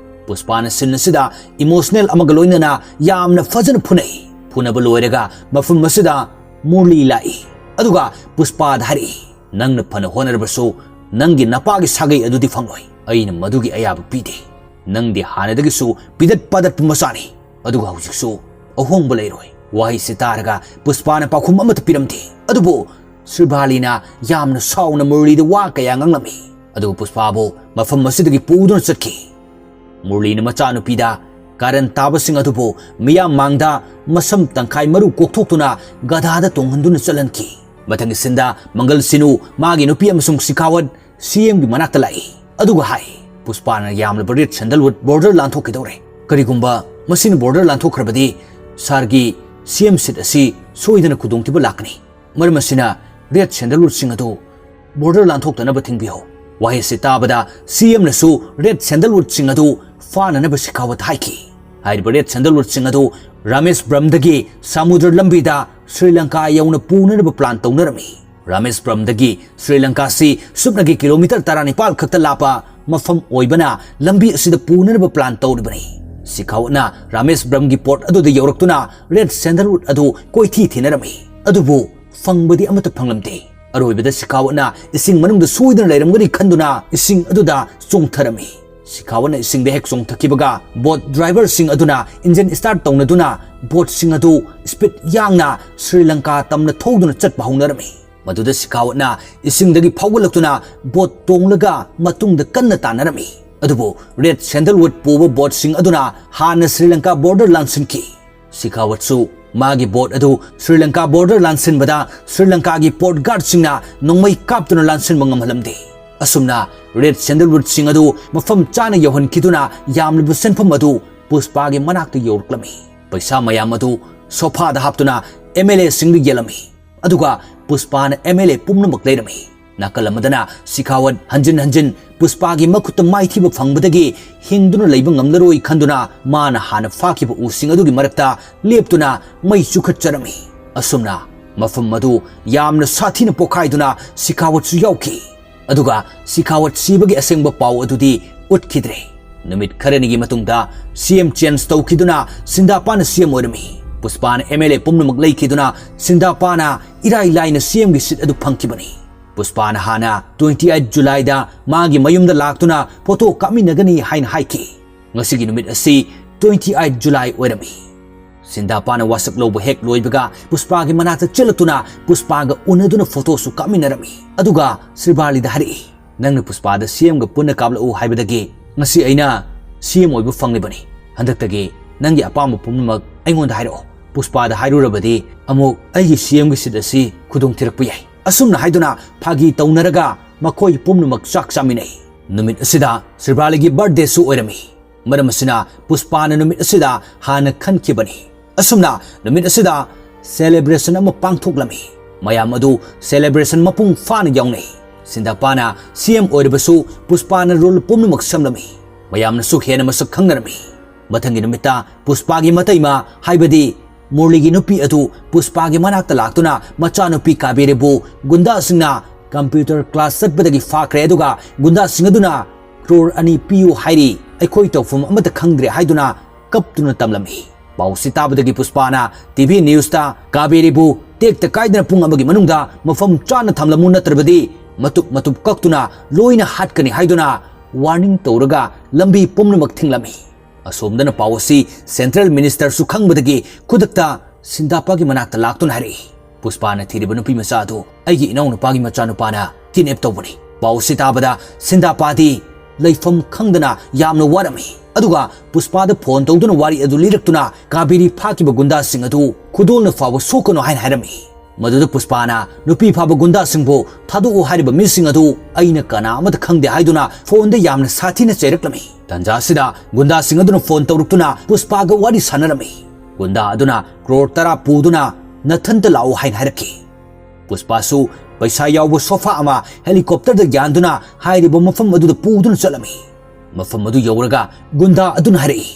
ꯄꯨꯁꯄꯥꯅ ꯁꯤꯟ ꯑꯁꯤꯗ ꯏꯃꯣꯁꯅꯦꯜ ꯑꯃꯒ ꯂꯣꯏꯅꯅ ꯌꯥꯝꯅ ꯐꯖꯅ ꯐꯨꯅꯩ꯫ ꯐꯨꯅꯕ ꯂꯣꯏꯔꯒ ꯃꯐꯝ ꯑꯁꯤꯗ ꯃꯨꯔꯂꯤ ꯂꯥꯛꯏ꯫ ꯑꯗꯨꯒ ꯄꯨꯁꯄꯥꯗ ꯍꯥꯏꯔꯛꯏ, "ꯅꯪꯅ ꯐꯅ ꯍꯣꯠꯅꯔꯕꯁꯨ ꯅꯪꯒꯤ ꯅꯄꯥꯒꯤ ꯁꯥꯒꯩ ꯑꯗꯨꯗꯤ ꯐꯪꯂꯣꯏ꯫ ꯑꯩꯅ ꯃꯗꯨꯒꯤ ꯑꯌꯥꯕ ꯄꯤꯗꯦ꯫ ꯅꯪꯗꯤ ꯍꯥꯟꯅꯗꯒꯤꯁꯨ ꯄꯤꯗꯠ ꯄꯥꯗꯠꯄ ꯃꯆꯥꯅꯤ꯫ ꯑꯗꯨꯒ ꯍꯧꯖꯤꯛꯁꯨ ꯑꯍꯣꯡꯕ ꯂꯩꯔꯣꯏ꯫" ꯋꯥꯍꯩꯁꯤ ꯇꯥꯔꯒ ꯄꯨꯁꯄꯥꯅ ꯄꯥꯎꯈꯨꯝ ꯑꯃꯠꯇ ꯄꯤꯔꯝꯗꯦ꯫ ꯑꯗꯨꯕꯨ ꯁ꯭ꯔꯤꯕꯥꯂꯤꯅ ꯌꯥꯝꯅ ꯁꯥꯎꯅ ꯃꯨꯔꯂꯤꯗ ꯋꯥ ꯀꯌꯥ ꯉꯥꯡꯂꯝꯃꯤ꯫ ꯑꯗꯨꯒ ꯄꯨꯁꯄꯥꯕꯨ ꯃꯐꯝ ꯑꯁꯤꯗꯒꯤ ꯄꯨꯗꯨꯅ ꯆꯠꯈꯤ꯫ ꯃꯨꯔꯂꯤꯅ ꯃꯆꯥꯅꯨꯄꯤꯗ ꯀꯥꯔꯟ ꯇꯥꯕꯁꯤꯡ ꯑꯗꯨꯕꯨ ꯃꯤꯌꯥꯝ ꯃꯥꯡꯗ ꯃꯁꯝ ꯇꯪꯈꯥꯏ ꯃꯔꯨ ꯀꯣꯛꯊꯣꯛꯇꯨꯅ ꯒꯙꯥꯗ ꯇꯣꯡꯍꯟꯗꯨꯅ ꯆꯠꯍꯟꯈꯤ꯫ ꯃꯊꯪꯒꯤ ꯁꯤꯟꯗ ꯃꯪꯒꯜ ꯁꯤꯅꯨ, ꯃꯥꯒꯤ ꯅꯨꯄꯤ ꯑꯃꯁꯨꯡ ꯁꯤꯈꯥꯋꯠ ꯁꯤ ꯑꯦꯝꯒꯤ ꯃꯅꯥꯛꯇ ꯂꯥꯛꯏ꯫ ꯑꯗꯨꯒ ꯍꯥꯏ, "ꯄꯨꯁꯄꯥꯅ ꯌꯥꯝꯂꯕ ꯔꯦꯠ ꯁꯦꯟꯗꯜꯋꯨꯗ ꯕꯣꯔꯗꯔ ꯂꯥꯟꯊꯣꯛꯈꯤꯗꯧꯔꯦ꯫ ꯀꯔꯤꯒꯨꯝꯕ ꯃꯁꯤꯅ ꯕꯣꯔꯗꯔ ꯂꯥꯟꯊꯣꯛꯈ꯭ꯔꯕꯗꯤ ꯁꯥꯔꯒꯤ ꯁꯤ ꯑꯦꯝ ꯁꯤꯠ ꯑꯁꯤ ꯁꯣꯏꯗꯅ ꯈꯨꯗꯣꯡꯊꯤꯕ ꯂꯥꯛꯀꯅꯤ꯫ ꯃꯔꯝ ꯑꯁꯤꯅ ꯔꯦꯠ ꯁꯦꯟꯗꯜꯋꯨꯗꯁꯤꯡ ꯑꯗꯨ ꯕꯣꯔꯗꯔ ꯂꯥꯟꯊꯣꯛꯇꯅꯕ ꯊꯤꯡꯕꯤꯍꯧ꯫" ꯋꯥꯍꯩ ꯑꯁꯤ ꯇꯥꯕꯗ ꯁꯤ ꯑꯦꯝꯅꯁꯨ ꯔꯦꯗ ꯁꯦꯟꯗꯜꯋꯨꯗꯁꯤꯡ ꯑꯗꯨ ꯐꯥꯅꯅꯕ ꯁꯤꯈꯥꯋꯠ ꯍꯥꯏꯈꯤ꯫ ꯍꯥꯏꯔꯤꯕ ꯔꯦꯗ ꯁꯦꯟꯗꯜꯋꯨꯗꯁꯤꯡ ꯑꯗꯨ ꯔꯥꯃꯦꯁꯄꯨꯔꯝꯗꯒꯤ ꯁꯃꯨꯗ꯭ꯔ ꯂꯝꯕꯤꯗ ꯁ꯭ꯔꯤꯂꯪꯀꯥ ꯌꯧꯅ ꯄꯨꯅꯅꯕ ꯄ꯭ꯂꯥꯟ ꯇꯧꯅꯔꯝꯃꯤ꯫ ꯔꯥꯃꯦꯁꯄꯨꯔꯝꯗꯒꯤ ꯁ꯭ꯔꯤꯂꯪꯀꯥꯁꯤ ꯁꯨꯞꯅꯒꯤ ꯀꯤꯂꯣꯃꯤꯇꯔ ꯇꯔꯥꯅꯤꯄꯥꯜ ꯈꯛꯇ ꯂꯥꯞꯄ ꯃꯐꯝ ꯑꯣꯏꯕꯅ ꯂꯝꯕꯤ ꯑꯁꯤꯗ ꯄꯨꯅꯅꯕ ꯄ꯭ꯂꯥꯟ ꯇꯧꯔꯤꯕꯅꯤ꯫ ꯁꯤꯈꯥꯋꯠꯅ ꯔꯥꯃꯦꯁꯄꯨꯔꯝꯒꯤ ꯄꯣꯔꯠ ꯑꯗꯨꯗ ꯌꯧꯔꯛꯇꯨꯅ ꯔꯦꯗ ꯁꯦꯟꯗꯜꯋꯨꯗ ꯑꯗꯨ ꯀꯣꯏꯊꯤ ꯊꯤꯅꯔꯝꯃꯤ꯫ ꯑꯗꯨꯕꯨ ꯐꯪꯕꯗꯤ ꯑꯃꯠꯇ ꯐꯪꯂꯝꯗꯦ꯫ ꯑꯔꯣꯏꯕꯗ ꯁꯤꯈꯥꯋꯠꯅ ꯏꯁꯤꯡ ꯃꯅꯨꯡꯗ ꯁꯣꯏꯗꯅ ꯂꯩꯔꯝꯒꯅꯤ ꯈꯟꯗꯨꯅ ꯏꯁꯤꯡ ꯑꯗꯨꯗ ꯆꯣꯡꯊꯔꯝꯃꯤ꯫ ꯁꯤꯈꯥꯋꯠꯅ ꯏꯁꯤꯡꯗ ꯍꯦꯛ ꯆꯣꯡꯊꯈꯤꯕꯒ ꯕꯣꯠ ꯗ꯭ꯔꯥꯏꯚꯔꯁꯤꯡ ꯑꯗꯨꯅ ꯏꯟꯖꯤꯟ ꯁ꯭ꯇꯥꯔꯠ ꯇꯧꯅꯗꯨꯅ ꯕꯣꯠꯁꯤꯡ ꯑꯗꯨ ꯁ꯭ꯄꯤꯗ ꯌꯥꯡꯅ ꯁ꯭ꯔꯤꯂꯪꯀꯥ ꯇꯝꯅ ꯊꯧꯗꯨꯅ ꯆꯠꯄ ꯍꯧꯅꯔꯝꯃꯤ꯫ ꯃꯗꯨꯗ ꯁꯤꯈꯥꯋꯠꯅ ꯏꯁꯤꯡꯗꯒꯤ ꯐꯥꯎꯒꯠꯂꯛꯇꯨꯅ ꯕꯣꯠ ꯇꯣꯡꯂꯒ ꯃꯇꯨꯡꯗ ꯀꯟꯅ ꯇꯥꯟꯅꯔꯝꯃꯤ꯫ ꯑꯗꯨꯕꯨ ꯔꯦꯗ ꯁꯦꯟꯗꯜꯋꯨꯗ ꯄꯨꯕ ꯕꯣꯠꯁꯤꯡ ꯑꯗꯨꯅ ꯍꯥꯟꯅ ꯁ꯭ꯔꯤꯂꯪꯀꯥ ꯕꯣꯔꯗꯔ ꯂꯥꯟꯁꯤꯟꯈꯤ꯫ ꯁꯤꯈꯥꯋꯠꯁꯨ ꯃꯥꯒꯤ ꯕꯣꯠ ꯑꯗꯨ ꯁ꯭ꯔꯤꯂꯪꯀꯥ ꯕꯣꯔꯗꯔ ꯂꯥꯟꯁꯤꯟꯕꯗ ꯁ꯭ꯔꯤꯂꯪꯀꯥꯒꯤ ꯄꯣꯔꯠ ꯒꯥꯔꯗꯁꯤꯡꯅ ꯅꯣꯡꯃꯩ ꯀꯥꯞꯇꯨꯅ ꯂꯥꯟꯁꯤꯟꯕ ꯉꯝꯍꯜꯂꯝꯗꯦ꯫ ꯑꯁꯨꯝꯅ ꯔꯦꯗ ꯁꯦꯟꯗꯜꯋꯨꯗꯁꯤꯡ ꯑꯗꯨ ꯃꯐꯝ ꯆꯥꯅ ꯌꯧꯍꯟꯈꯤꯗꯨꯅ ꯌꯥꯝꯂꯕ ꯁꯦꯟꯐꯝ ꯑꯗꯨ ꯄꯨꯁꯄꯥꯒꯤ ꯃꯅꯥꯛꯇ ꯌꯧꯔꯛꯂꯝꯃꯤ꯫ ꯄꯩꯁꯥ ꯃꯌꯥꯝ ꯑꯗꯨ ꯁꯣꯐꯥꯗ ꯍꯥꯞꯇꯨꯅ ꯑꯦꯝ ꯑꯦꯜ ꯑꯦꯁꯤꯡꯗ ꯌꯦꯜꯂꯝꯃꯤ꯫ ꯑꯗꯨꯒ ꯄꯨꯁꯄꯥꯅ ꯑꯦꯝ ꯑꯦꯜ ꯑꯦ ꯄꯨꯝꯅꯃꯛ ꯂꯩꯔꯝꯃꯤ꯫ ꯅꯥꯀꯜ ꯑꯃꯗꯅ ꯁꯤꯈꯥꯋꯠ ꯍꯟꯖꯤꯟ ꯍꯟꯖꯤꯟ ꯄꯨꯁꯄꯥꯒꯤ ꯃꯈꯨꯠꯇ ꯃꯥꯏꯊꯤꯕ ꯐꯪꯕꯗꯒꯤ ꯍꯤꯡꯗꯨꯅ ꯂꯩꯕ ꯉꯝꯂꯔꯣꯏ ꯈꯟꯗꯨꯅ ꯃꯥꯅ ꯍꯥꯟꯅ ꯐꯥꯈꯤꯕ ꯎꯁꯤꯡ ꯑꯗꯨꯒꯤ ꯃꯔꯛꯇ ꯂꯦꯞꯇꯨꯅ ꯃꯩ ꯆꯨꯈꯠꯆꯔꯝꯃꯤ꯫ ꯑꯁꯨꯝꯅ ꯃꯐꯝ ꯑꯗꯨ ꯌꯥꯝꯅ ꯁꯥꯊꯤꯅ ꯄꯣꯈꯥꯏꯗꯨꯅ ꯁꯤꯈꯥꯋꯠꯁꯨ ꯌꯥꯎꯈꯤ꯫ ꯑꯗꯨꯒ ꯁꯤꯈꯥꯋꯠ ꯁꯤꯕꯒꯤ ꯑꯁꯦꯡꯕ ꯄꯥꯎ ꯑꯗꯨꯗꯤ ꯎꯠꯈꯤꯗ꯭ꯔꯦ꯫ ꯅꯨꯃꯤꯠ ꯈꯔꯅꯤꯒꯤ ꯃꯇꯨꯡꯗ ꯁꯤ ꯑꯦꯝ ꯆꯦꯟꯖ ꯇꯧꯈꯤꯗꯨꯅ ꯁꯤꯟꯗꯥꯄꯥꯅ ꯁꯤ ꯑꯦꯝ ꯑꯣꯏꯔꯝꯃꯤ꯫ ꯄꯨꯁꯄꯥꯅ ꯑꯦꯝ ꯑꯦꯜ ꯑꯦ ꯄꯨꯝꯅꯃꯛ ꯂꯩꯈꯤꯗꯨꯅ ꯁꯤꯟꯗꯥꯄꯥꯅ ꯏꯔꯥꯏ ꯂꯥꯏꯅ ꯁꯤ ꯑꯦꯝꯒꯤ ꯁꯤꯠ ꯑꯗꯨ ꯐꯪꯈꯤꯕꯅꯤ꯫ ꯄꯨꯁꯄꯥꯅ ꯍꯥꯟꯅ ꯇ꯭ꯋꯦꯟꯇꯤ ꯑꯩꯠ ꯖꯨꯂꯥꯏꯗ ꯃꯥꯒꯤ ꯃꯌꯨꯝꯗ ꯂꯥꯛꯇꯨꯅ ꯐꯣꯇꯣ ꯀꯥꯞꯃꯤꯟꯅꯒꯅꯤ ꯍꯥꯏꯅ ꯍꯥꯏꯈꯤ꯫ ꯉꯁꯤꯒꯤ ꯅꯨꯃꯤꯠ ꯑꯁꯤ ꯇ꯭ꯋꯦꯟꯇꯤ ꯑꯩꯠ ꯖꯨꯂꯥꯏ ꯑꯣꯏꯔꯝꯃꯤ꯫ ꯁꯤꯟꯗꯥꯄꯥꯅ ꯋꯥꯁꯛ ꯂꯧꯕ ꯍꯦꯛ ꯂꯣꯏꯕꯒ ꯄꯨꯁꯄꯥꯒꯤ ꯃꯅꯥꯛꯇ ꯆꯦꯜꯂꯛꯇꯨꯅ ꯄꯨꯁꯄꯥꯒ ꯎꯅꯗꯨꯅ ꯐꯣꯇꯣꯁꯨ ꯀꯥꯞꯃꯤꯟꯅꯔꯝꯃꯤ꯫ ꯑꯗꯨꯒ ꯁ꯭ꯔꯤꯕꯥꯂꯤꯗ ꯍꯥꯏꯔꯛꯏ, "ꯅꯪꯅ ꯄꯨꯁꯄꯥꯗ ꯁꯤ ꯑꯦꯝꯒ ꯄꯨꯟꯅ ꯀꯥꯞꯂꯛꯎ ꯍꯥꯏꯕꯗꯒꯤ ꯉꯁꯤ ꯑꯩꯅ ꯁꯤ ꯑꯦꯝ ꯑꯣꯏꯕ ꯐꯪꯂꯤꯕꯅꯤ꯫ ꯍꯟꯗꯛꯇꯒꯤ ꯅꯪꯒꯤ ꯑꯄꯥꯝꯕ ꯄꯨꯝꯅꯃꯛ ꯑꯩꯉꯣꯟꯗ ꯍꯥꯏꯔꯛꯑꯣ꯫ ꯄꯨꯁꯄꯥꯗ ꯍꯥꯏꯔꯨꯔꯕꯗꯤ ꯑꯃꯨꯛ ꯑꯩꯒꯤ ꯁꯤ ꯑꯦꯝꯒꯤ ꯁꯤꯠ ꯑꯁꯤ ꯈꯨꯗꯣꯡ ꯊꯤꯔꯛꯄ ꯌꯥꯏ"꯫ ꯑꯁꯨꯝꯅ ꯍꯥꯏꯗꯨꯅ ꯐꯥꯒꯤ ꯇꯧꯅꯔꯒ ꯃꯈꯣꯏ ꯄꯨꯝꯅꯃꯛ ꯆꯥꯛ ꯆꯥꯃꯤꯟꯅꯩ꯫ ꯅꯨꯃꯤꯠ ꯑꯁꯤꯗ ꯁ꯭ꯔꯤꯕꯥꯂꯤꯒꯤ ꯕꯥꯔꯊꯗꯦꯁꯨ ꯑꯣꯏꯔꯝꯃꯤ꯫ ꯃꯔꯝ ꯑꯁꯤꯅ ꯄꯨꯁꯄꯥꯅ ꯅꯨꯃꯤꯠ ꯑꯁꯤꯗ ꯍꯥꯟꯅ ꯈꯟꯈꯤꯕꯅꯤ꯫ ꯑꯁꯨꯝꯅ ꯅꯨꯃꯤꯠ ꯑꯁꯤꯗ ꯁꯦꯂꯦꯕ꯭ꯔꯦꯁꯟ ꯑꯃ ꯄꯥꯡꯊꯣꯛꯂꯝꯃꯤ꯫ ꯃꯌꯥꯝ ꯑꯗꯨ ꯁꯦꯂꯦꯕ꯭ꯔꯦꯁꯟ ꯃꯄꯨꯡ ꯐꯥꯅ ꯌꯥꯎꯅꯩ꯫ ꯁꯤꯟꯗꯥꯄꯥꯅ ꯁꯤ ꯑꯦꯝ ꯑꯣꯏꯔꯕꯁꯨ ꯄꯨꯁꯄꯥꯅ ꯔꯣꯜ ꯄꯨꯝꯅꯃꯛ ꯁꯦꯝꯂꯝꯃꯤ꯫ ꯃꯌꯥꯝꯅꯁꯨ ꯍꯦꯟꯅ ꯃꯁꯛ ꯈꯪꯅꯔꯝꯃꯤ꯫ ꯃꯊꯪꯒꯤ ꯅꯨꯃꯤꯠꯇ ꯄꯨꯁꯄꯥꯒꯤ ꯃꯇꯩꯃ, ꯍꯥꯏꯕꯗꯤ ꯃꯨꯔꯂꯤꯒꯤ ꯅꯨꯄꯤ ꯑꯗꯨ ꯄꯨꯁꯄꯥꯒꯤ ꯃꯅꯥꯛꯇ ꯂꯥꯛꯇꯨꯅ ꯃꯆꯥꯅꯨꯄꯤ ꯀꯥꯕꯦꯔꯤꯕꯨ ꯒꯨꯟꯗꯥꯁꯤꯡꯅ ꯀꯝꯄ꯭ꯌꯨꯇꯔ ꯀ꯭ꯂꯥꯁ ꯆꯠꯄꯗꯒꯤ ꯐꯥꯈ꯭ꯔꯦ, ꯑꯗꯨꯒ ꯒꯨꯟꯗꯥꯁꯤꯡ ꯑꯗꯨꯅ ꯀ꯭ꯔꯣꯔ ꯑꯅꯤ ꯄꯤꯌꯨ ꯍꯥꯏꯔꯤ, ꯑꯩꯈꯣꯏ ꯇꯧꯐꯝ ꯑꯃꯠꯇ ꯈꯪꯗ꯭ꯔꯦ ꯍꯥꯏꯗꯨꯅ ꯀꯞꯇꯨꯅ ꯇꯝꯂꯝꯃꯤ꯫ ꯄꯥꯎꯁꯤ ꯇꯥꯕꯗꯒꯤ ꯄꯨꯁꯄꯥꯅ ꯇꯤ ꯚꯤ ꯅ꯭ꯌꯨꯁꯇ ꯀꯥꯕꯦꯔꯤꯕꯨ ꯇꯦꯛꯇ ꯀꯥꯏꯗꯅ ꯄꯨꯡ ꯑꯃꯒꯤ ꯃꯅꯨꯡꯗ ꯃꯐꯝ ꯆꯥꯅ ꯊꯝꯂꯝꯃꯨ, ꯅꯠꯇ꯭ꯔꯕꯗꯤ ꯃꯇꯨꯞ ꯃꯇꯨꯞ ꯀꯛꯇꯨꯅ ꯂꯣꯏꯅ ꯍꯥꯠꯀꯅꯤ ꯍꯥꯏꯗꯨꯅ ꯋꯥꯔꯅꯤꯡ ꯇꯧꯔꯒ ꯂꯝꯕꯤ ꯄꯨꯝꯅꯃꯛ ꯊꯤꯡꯂꯝꯃꯤ꯫ ꯑꯁꯣꯝꯗꯅ ꯄꯥꯎ ꯑꯁꯤ ꯁꯦꯟꯇ꯭ꯔꯦꯜ ꯃꯤꯅꯤꯁꯇꯔꯁꯨ ꯈꯪꯕꯗꯒꯤ ꯈꯨꯗꯛꯇ ꯁꯤꯟꯗꯥꯄꯥꯒꯤ ꯃꯅꯥꯛꯇ ꯂꯥꯛꯇꯨꯅ ꯍꯥꯏꯔꯛꯏ, "ꯄꯨꯁꯄꯥꯅ ꯊꯤꯔꯤꯕ ꯅꯨꯄꯤ ꯃꯆꯥ ꯑꯗꯨ ꯑꯩꯒꯤ ꯏꯅꯥꯎꯅꯨꯄꯥꯒꯤ ꯃꯆꯥꯅꯨꯄꯥꯅ ꯀꯤꯗꯅꯦꯞ ꯇꯧꯕꯅꯤ꯫" ꯄꯥꯎ ꯑꯁꯤ ꯇꯥꯕꯗ ꯁꯤꯟꯗꯥꯄꯥꯗꯤ ꯂꯩꯐꯝ ꯈꯪꯗꯅ ꯌꯥꯝꯅ ꯋꯥꯔꯝꯃꯤ꯫ ꯑꯗꯨꯒ ꯄꯨꯁꯄꯥꯗ ꯐꯣꯟ ꯇꯧꯗꯨꯅ ꯋꯥꯔꯤ ꯑꯗꯨ ꯂꯤꯔꯛꯇꯨꯅ ꯀꯥꯕꯦꯔꯤ ꯐꯥꯈꯤꯕ ꯒꯨꯟꯗꯥꯁꯤꯡ ꯑꯗꯨ ꯈꯨꯗꯣꯜꯅ ꯐꯥꯎꯕ ꯁꯣꯛꯀꯅꯨ ꯍꯥꯏꯅ ꯍꯥꯏꯔꯝꯃꯤ꯫ ꯃꯗꯨꯗ ꯄꯨꯁꯄꯥꯅ ꯅꯨꯄꯤ ꯐꯥꯕ ꯒꯨꯟꯗꯥꯁꯤꯡꯕꯨ ꯊꯥꯗꯣꯛꯎ ꯍꯥꯏꯔꯤꯕ ꯃꯤꯁꯤꯡ ꯑꯗꯨ ꯑꯩꯅ ꯀꯅꯥ ꯑꯃꯠꯇ ꯈꯪꯗꯦ ꯍꯥꯏꯗꯨꯅ ꯐꯣꯟꯗ ꯌꯥꯝꯅ ꯁꯥꯊꯤꯅ ꯆꯩꯔꯛꯂꯝꯃꯤ꯫ ꯇꯟꯖꯥ ꯑꯁꯤꯗ ꯒꯨꯟꯗꯥꯁꯤꯡ ꯑꯗꯨꯅ ꯐꯣꯟ ꯇꯧꯔꯛꯇꯨꯅ ꯄꯨꯁꯄꯥꯒ ꯋꯥꯔꯤ ꯁꯥꯟꯅꯔꯝꯃꯤ꯫ ꯒꯨꯟꯗꯥ ꯑꯗꯨꯅ ꯀ꯭ꯔꯣꯔ ꯇꯔꯥ ꯄꯨꯗꯨꯅ ꯅꯊꯟꯇ ꯂꯥꯛꯎ ꯍꯥꯏꯅ ꯍꯥꯏꯔꯛꯈꯤ꯫ ꯄꯨꯁꯄꯥꯁꯨ ꯄꯩꯁꯥ ꯌꯥꯎꯕ ꯁꯣꯐꯥ ꯑꯃ ꯍꯦꯂꯤꯀꯣꯞꯇꯔꯗ ꯌꯥꯟꯗꯨꯅ ꯍꯥꯏꯔꯤꯕ ꯃꯐꯝ ꯑꯗꯨꯗ ꯄꯨꯗꯨꯅ ꯆꯠꯂꯝꯃꯤ꯫ ꯃꯐꯝ ꯑꯗꯨ ꯌꯧꯔꯒ ꯒꯨꯟꯗꯥ ꯑꯗꯨꯅ ꯍꯥꯏꯔꯛꯏ,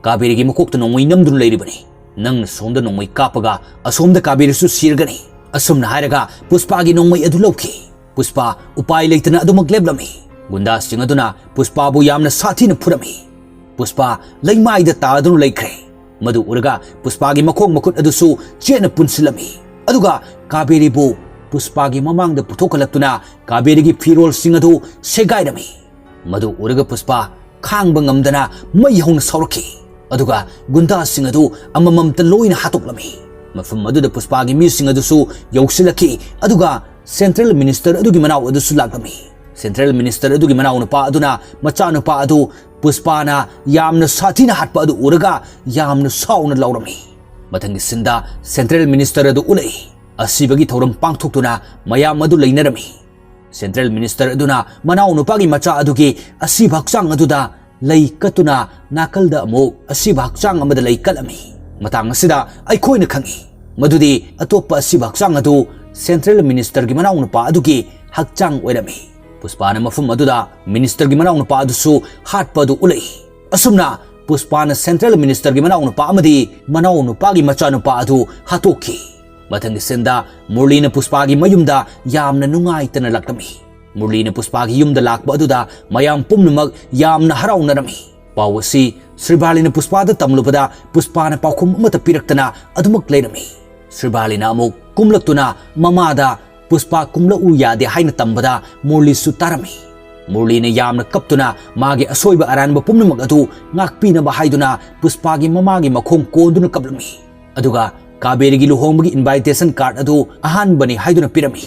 "ꯀꯥꯕꯦꯔꯤꯒꯤ ꯃꯀꯣꯛꯇ ꯅꯣꯡꯃꯩ ꯅꯝꯗꯨꯅ ꯂꯩꯔꯤꯕꯅꯤ꯫ ꯅꯪꯅ ꯁꯣꯝꯗ ꯅꯣꯡꯃꯩ ꯀꯥꯞꯄꯒ ꯑꯁꯣꯝꯗ ꯀꯥꯕꯦꯔꯤꯁꯨ ꯁꯤꯔꯒꯅꯤ꯫" ꯑꯁꯨꯝꯅ ꯍꯥꯏꯔꯒ ꯄꯨꯁꯄꯥꯒꯤ ꯅꯣꯡꯃꯩ ꯑꯗꯨ ꯂꯧꯈꯤ꯫ ꯄꯨꯁꯄꯥ ꯎꯄꯥꯏ ꯂꯩꯇꯅ ꯑꯗꯨꯃꯛ ꯂꯦꯞꯂꯝꯃꯤ꯫ ꯒꯨꯟꯗꯥꯁꯤꯡ ꯑꯗꯨꯅ ꯄꯨꯁꯄꯥꯕꯨ ꯌꯥꯝꯅ ꯁꯥꯊꯤꯅ ꯐꯨꯔꯝꯃꯤ꯫ ꯄꯨꯁꯄꯥ ꯂꯩꯃꯥꯏꯗ ꯇꯥꯗꯨꯅ ꯂꯩꯈ꯭ꯔꯦ꯫ ꯃꯗꯨ ꯎꯔꯒ ꯄꯨꯁꯄꯥꯒꯤ ꯃꯈꯣꯡ ꯃꯈꯨꯠ ꯑꯗꯨꯁꯨ ꯆꯦꯠꯅ ꯄꯨꯟꯁꯤꯜꯂꯝꯃꯤ꯫ ꯑꯗꯨꯒ ꯀꯥꯕꯦꯔꯤꯕꯨ ꯄꯨꯁꯄꯥꯒꯤ ꯃꯃꯥꯡꯗ ꯄꯨꯊꯣꯛꯍꯜꯂꯛꯇꯨꯅ ꯀꯥꯕꯦꯔꯤꯒꯤ ꯐꯤꯔꯣꯜꯁꯤꯡ ꯑꯗꯨ ꯁꯦꯒꯥꯏꯔꯝꯃꯤ꯫ ꯃꯗꯨ ꯎꯔꯒ ꯄꯨꯁꯄꯥ ꯈꯥꯡꯕ ꯉꯝꯗꯅ ꯃꯩ ꯍꯧꯅ ꯁꯥꯎꯔꯛꯈꯤ꯫ ꯑꯗꯨꯒ ꯒꯨꯟꯗꯥꯁꯤꯡ ꯑꯗꯨ ꯑꯃꯃꯝꯇ ꯂꯣꯏꯅ ꯍꯥꯠꯇꯣꯛꯂꯝꯃꯤ꯫ ꯃꯐꯝ ꯑꯗꯨꯗ ꯄꯨꯁꯄꯥꯒꯤ ꯃꯤꯁꯤꯡ ꯑꯗꯨꯁꯨ ꯌꯧꯁꯤꯜꯂꯛꯈꯤ꯫ ꯑꯗꯨꯒ ꯁꯦꯟꯇ꯭ꯔꯦꯜ ꯃꯤꯅꯤꯁꯇꯔ ꯑꯗꯨꯒꯤ ꯃꯅꯥꯎ ꯑꯗꯨꯁꯨ ꯂꯥꯛꯂꯝꯃꯤ꯫ ꯁꯦꯟꯇ꯭ꯔꯦꯜ ꯃꯤꯅꯤꯁꯇꯔ ꯑꯗꯨꯒꯤ ꯃꯅꯥꯎꯅꯨꯄꯥ ꯑꯗꯨꯅ ꯃꯆꯥꯅꯨꯄꯥ ꯑꯗꯨ ꯄꯨꯁꯄꯥꯅ ꯌꯥꯝꯅ ꯁꯥꯊꯤꯅ ꯍꯥꯠꯄ ꯑꯗꯨ ꯎꯔꯒ ꯌꯥꯝꯅ ꯁꯥꯎꯅ ꯂꯥꯎꯔꯝꯃꯤ꯫ ꯃꯊꯪꯒꯤ ꯁꯤꯟꯗ ꯁꯦꯟꯇ꯭ꯔꯦꯜ ꯃꯤꯅꯤꯁꯇꯔ ꯑꯗꯨ ꯎꯠꯂꯛꯏ꯫ ꯑꯁꯤꯕꯒꯤ ꯊꯧꯔꯝ ꯄꯥꯡꯊꯣꯛꯇꯨꯅ ꯃꯌꯥꯝ ꯑꯗꯨ ꯂꯩꯅꯔꯝꯃꯤ꯫ ꯁꯦꯟꯇ꯭ꯔꯦꯜ ꯃꯤꯅꯤꯁꯇꯔ ꯑꯗꯨꯅ ꯃꯅꯥꯎꯅꯨꯄꯥꯒꯤ ꯃꯆꯥ ꯑꯗꯨꯒꯤ ꯑꯁꯤꯕ ꯍꯛꯆꯥꯡ ꯑꯗꯨꯗ ꯂꯩ ꯀꯠꯇꯨꯅ ꯅꯥꯀꯜꯗ ꯑꯃꯨꯛ ꯑꯁꯤꯕ ꯍꯛꯆꯥꯡ ꯑꯃꯗ ꯂꯩ ꯀꯠꯂꯝꯃꯤ꯫ ꯃꯇꯥꯡ ꯑꯁꯤꯗ ꯑꯩꯈꯣꯏꯅ ꯈꯪꯏ ꯃꯗꯨꯗꯤ ꯑꯇꯣꯞꯄ ꯑꯁꯤꯕ ꯍꯛꯆꯥꯡ ꯑꯗꯨ ꯁꯦꯟꯇ꯭ꯔꯦꯜ ꯃꯤꯅꯤꯁꯇꯔꯒꯤ ꯃꯅꯥꯎꯅꯨꯄꯥ ꯑꯗꯨꯒꯤ ꯍꯛꯆꯥꯡ ꯑꯣꯏꯔꯝꯃꯤ꯫ ꯄꯨꯁꯄꯥꯅ ꯃꯐꯝ ꯑꯗꯨꯗ ministerꯒꯤ ꯃꯅꯥꯎꯅꯨꯄꯥ ꯑꯗꯨꯁꯨ ꯍꯥꯠꯄ ꯑꯗꯨ ꯎꯠꯂꯛꯏ꯫ ꯑꯁꯨꯝꯅ ꯄꯨꯁꯄꯥꯅ central ministerꯒꯤ ꯃꯅꯥꯎꯅꯨꯄꯥ ꯑꯃꯗꯤ ꯃꯅꯥꯎꯅꯨꯄꯥꯒꯤ ꯃꯆꯥꯅꯨꯄꯥ ꯑꯗꯨ ꯍꯥꯠꯇꯣꯛꯈꯤ꯫ ꯃꯊꯪꯒꯤ sceneꯗ ꯃꯨꯔꯂꯤꯅ ꯄꯨꯁꯄꯥꯒꯤ ꯃꯌꯨꯝꯗ ꯌꯥꯝꯅ ꯅꯨꯡꯉꯥꯏꯇꯅ ꯂꯥꯛꯂꯝꯃꯤ꯫ ꯃꯨꯔꯂꯤꯅ ꯄꯨꯁꯄꯥꯒꯤ ꯌꯨꯝꯗ ꯂꯥꯛꯄ ꯑꯗꯨꯗ ꯃꯌꯥꯝ ꯄꯨꯝꯅꯃꯛ ꯌꯥꯝꯅ ꯍꯔꯥꯎꯅꯔꯝꯃꯤ꯫ ꯄꯥꯎ ꯑꯁꯤ ꯁ꯭ꯔꯤꯕꯥꯂꯤꯅ ꯄꯨꯁꯄꯥꯗ ꯇꯝꯂꯨꯕꯗ ꯄꯨꯁꯄꯥꯅ ꯄꯥꯎꯈꯨꯝ ꯑꯃꯠꯇ ꯄꯤꯔꯛꯇꯅ ꯑꯗꯨꯃꯛ ꯂꯩꯔꯝꯃꯤ꯫ ꯁ꯭ꯔꯤꯕꯥꯂꯤꯅ ꯑꯃꯨꯛ ꯀꯨꯝꯂꯛꯇꯨꯅ ꯃꯃꯥꯗ ꯄꯨꯁꯄꯥ ꯀꯨꯝꯂꯛꯎ ꯌꯥꯗꯦ ꯍꯥꯏꯅ ꯇꯝꯕꯗ ꯃꯨꯔꯂꯤꯁꯨ ꯇꯥꯔꯝꯃꯤ꯫ ꯃꯨꯔꯂꯤꯅ ꯌꯥꯝꯅ ꯀꯞꯇꯨꯅ ꯃꯥꯒꯤ ꯑꯁꯣꯏꯕ ꯑꯔꯥꯟꯕ ꯄꯨꯝꯅꯃꯛ ꯑꯗꯨ ꯉꯥꯛꯄꯤꯅꯕ ꯍꯥꯏꯗꯨꯅ ꯄꯨꯁꯄꯥꯒꯤ ꯃꯃꯥꯒꯤ ꯃꯈꯣꯡ ꯀꯣꯟꯗꯨꯅ ꯀꯞꯂꯝꯃꯤ꯫ ꯑꯗꯨꯒ ꯀꯥꯕꯦꯔꯤꯒꯤ ꯂꯨꯍꯣꯡꯕꯒꯤ invitation card ꯑꯗꯨ ꯑꯍꯥꯟꯕꯅꯤ ꯍꯥꯏꯗꯨꯅ ꯄꯤꯔꯝꯃꯤ꯫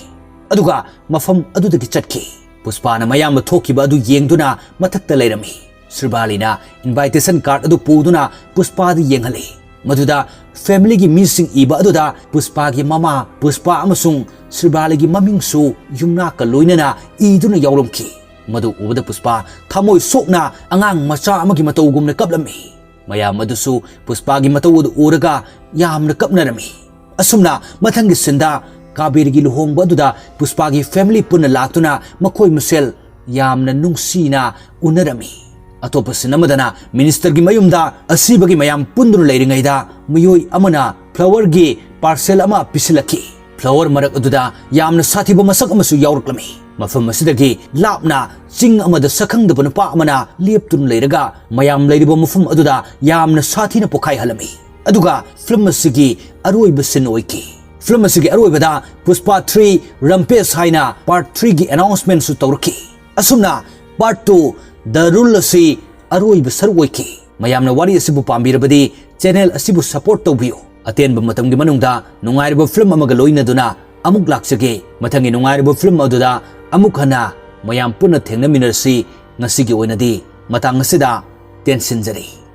ꯑꯗꯨꯒ ꯃꯐꯝ ꯑꯗꯨꯗꯒꯤ ꯆꯠꯈꯤ꯫ ꯄꯨꯁꯄꯥꯅ ꯃꯌꯥꯝꯕ ꯊꯣꯛꯈꯤꯕ ꯑꯗꯨ ꯌꯦꯡꯗꯨꯅ ꯃꯊꯛꯇ ꯂꯩꯔꯝꯃꯤ꯫ ꯁ꯭ꯔꯤꯕꯥꯂꯤꯅ invitation card ꯑꯗꯨ ꯄꯨꯗꯨꯅ ꯄꯨꯁꯄꯥꯗ ꯌꯦꯡꯍꯜꯂꯤ꯫ ꯃꯗꯨꯗ familyꯒꯤ ꯃꯤꯁꯤꯡ ꯏꯕ ꯑꯗꯨꯗ ꯄꯨꯁꯄꯥꯒꯤ ꯃꯃꯥ, ꯄꯨꯁꯄꯥ ꯑꯃꯁꯨꯡ ꯁ꯭ꯔꯤꯕꯥꯂꯤꯒꯤ ꯃꯃꯤꯡꯁꯨ ꯌꯨꯝꯅꯥꯛꯀ ꯂꯣꯏꯅꯅ ꯏꯗꯨꯅ ꯌꯥꯎꯔꯝꯈꯤ꯫ ꯃꯗꯨ ꯎꯕꯗ ꯄꯨꯁꯄꯥ ꯊꯃꯣꯏ ꯁꯣꯛꯅ ꯑꯉꯥꯡ ꯃꯆꯥ ꯑꯃꯒꯤ ꯃꯇꯧꯒꯨꯝꯅ ꯀꯞꯂꯝꯃꯤ꯫ ꯃꯌꯥꯝ ꯑꯗꯨꯁꯨ ꯄꯨꯁꯄꯥꯒꯤ ꯃꯇꯧ ꯑꯗꯨ ꯎꯔꯒ ꯌꯥꯝꯅ ꯀꯞꯅꯔꯝꯃꯤ꯫ ꯑꯁꯨꯝꯅ ꯃꯊꯪꯒꯤ sceneꯗ ꯀꯥꯕꯦꯔꯤꯒꯤ ꯂꯨꯍꯣꯡꯕ ꯑꯗꯨꯗ ꯄꯨꯁꯄꯥꯒꯤ family ꯄꯨꯟꯅ ꯂꯥꯛꯇꯨꯅ ꯃꯈꯣꯏ ꯃꯁꯦꯜ ꯌꯥꯝꯅ ꯅꯨꯡꯁꯤꯅ ꯎꯅꯔꯝꯃꯤ꯫ ꯑꯇꯣꯞꯄ scene ꯑꯃꯗꯅ ministerꯒꯤ ꯃꯌꯨꯝꯗ ꯑꯁꯤꯕꯒꯤ ꯃꯌꯥꯝ ꯄꯨꯟꯗꯨꯅ ꯂꯩꯔꯤꯉꯩꯗ ꯃꯤꯑꯣꯏ ꯑꯃꯅ flowerꯒꯤ parcel ꯑꯃ ꯄꯤꯁꯤꯜꯂꯛꯈꯤ꯫ Flower ꯃꯔꯛ ꯑꯗꯨꯗ ꯌꯥꯝꯅ ꯁꯥꯊꯤꯕ ꯃꯁꯛ ꯑꯃꯁꯨ ꯌꯥꯎꯔꯛꯂꯝꯃꯤ꯫ ꯃꯐꯝ ꯑꯁꯤꯗꯒꯤ ꯂꯥꯞꯅ ꯆꯤꯡ ꯑꯃꯗ ꯁꯛꯈꯪꯗꯕ ꯅꯨꯄꯥ ꯑꯃꯅ ꯂꯦꯞꯇꯨꯅ ꯂꯩꯔꯒ ꯃꯌꯥꯝ ꯂꯩꯔꯤꯕ ꯃꯐꯝ ꯑꯗꯨꯗ ꯌꯥꯝꯅ ꯁꯥꯊꯤꯅ ꯄꯣꯈꯥꯏꯍꯜꯂꯝꯃꯤ꯫ ꯑꯗꯨꯒ film ꯑꯁꯤꯒꯤ ꯑꯔꯣꯏꯕ scene ꯑꯣꯏꯈꯤ꯫ Film ꯑꯁꯤꯒꯤ ꯑꯔꯣꯏꯕꯗ ꯄꯨꯁꯄꯥ three Rampage ꯍꯥꯏꯅ part threeꯒꯤ announcementꯁꯨ ꯇꯧꯔꯛꯈꯤ꯫ ꯑꯁꯨꯝꯅ part two The Rule ꯑꯁꯤ ꯑꯔꯣꯏꯕ ꯁꯔꯨꯛ ꯑꯣꯏꯈꯤ꯫ ꯃꯌꯥꯝꯅ ꯋꯥꯔꯤ ꯑꯁꯤꯕꯨ ꯄꯥꯝꯕꯤꯔꯕꯗꯤ channel ꯑꯁꯤꯕꯨ support ꯇꯧꯕꯤꯌꯨ꯫ ꯑꯇꯦꯟꯕ ꯃꯇꯝꯒꯤ ꯃꯅꯨꯡꯗ ꯅꯨꯡꯉꯥꯏꯔꯕ film ꯑꯃꯒ ꯂꯣꯏꯅꯗꯨꯅ ꯑꯃꯨꯛ ꯂꯥꯛꯆꯒꯦ꯫ ꯃꯊꯪꯒꯤ ꯅꯨꯡꯉꯥꯏꯔꯕ film ꯑꯗꯨꯗ ꯑꯃꯨꯛ ꯍꯟꯅ ꯃꯌꯥꯝ ꯄꯨꯟꯅ ꯊꯦꯡꯅꯃꯤꯟꯅꯔꯁꯤ꯫ ꯉꯁꯤꯒꯤ ꯑꯣꯏꯅꯗꯤ ꯃꯇꯥꯡ ꯑꯁꯤꯗ ꯇꯦꯟꯁꯤꯟꯖꯔꯤ꯫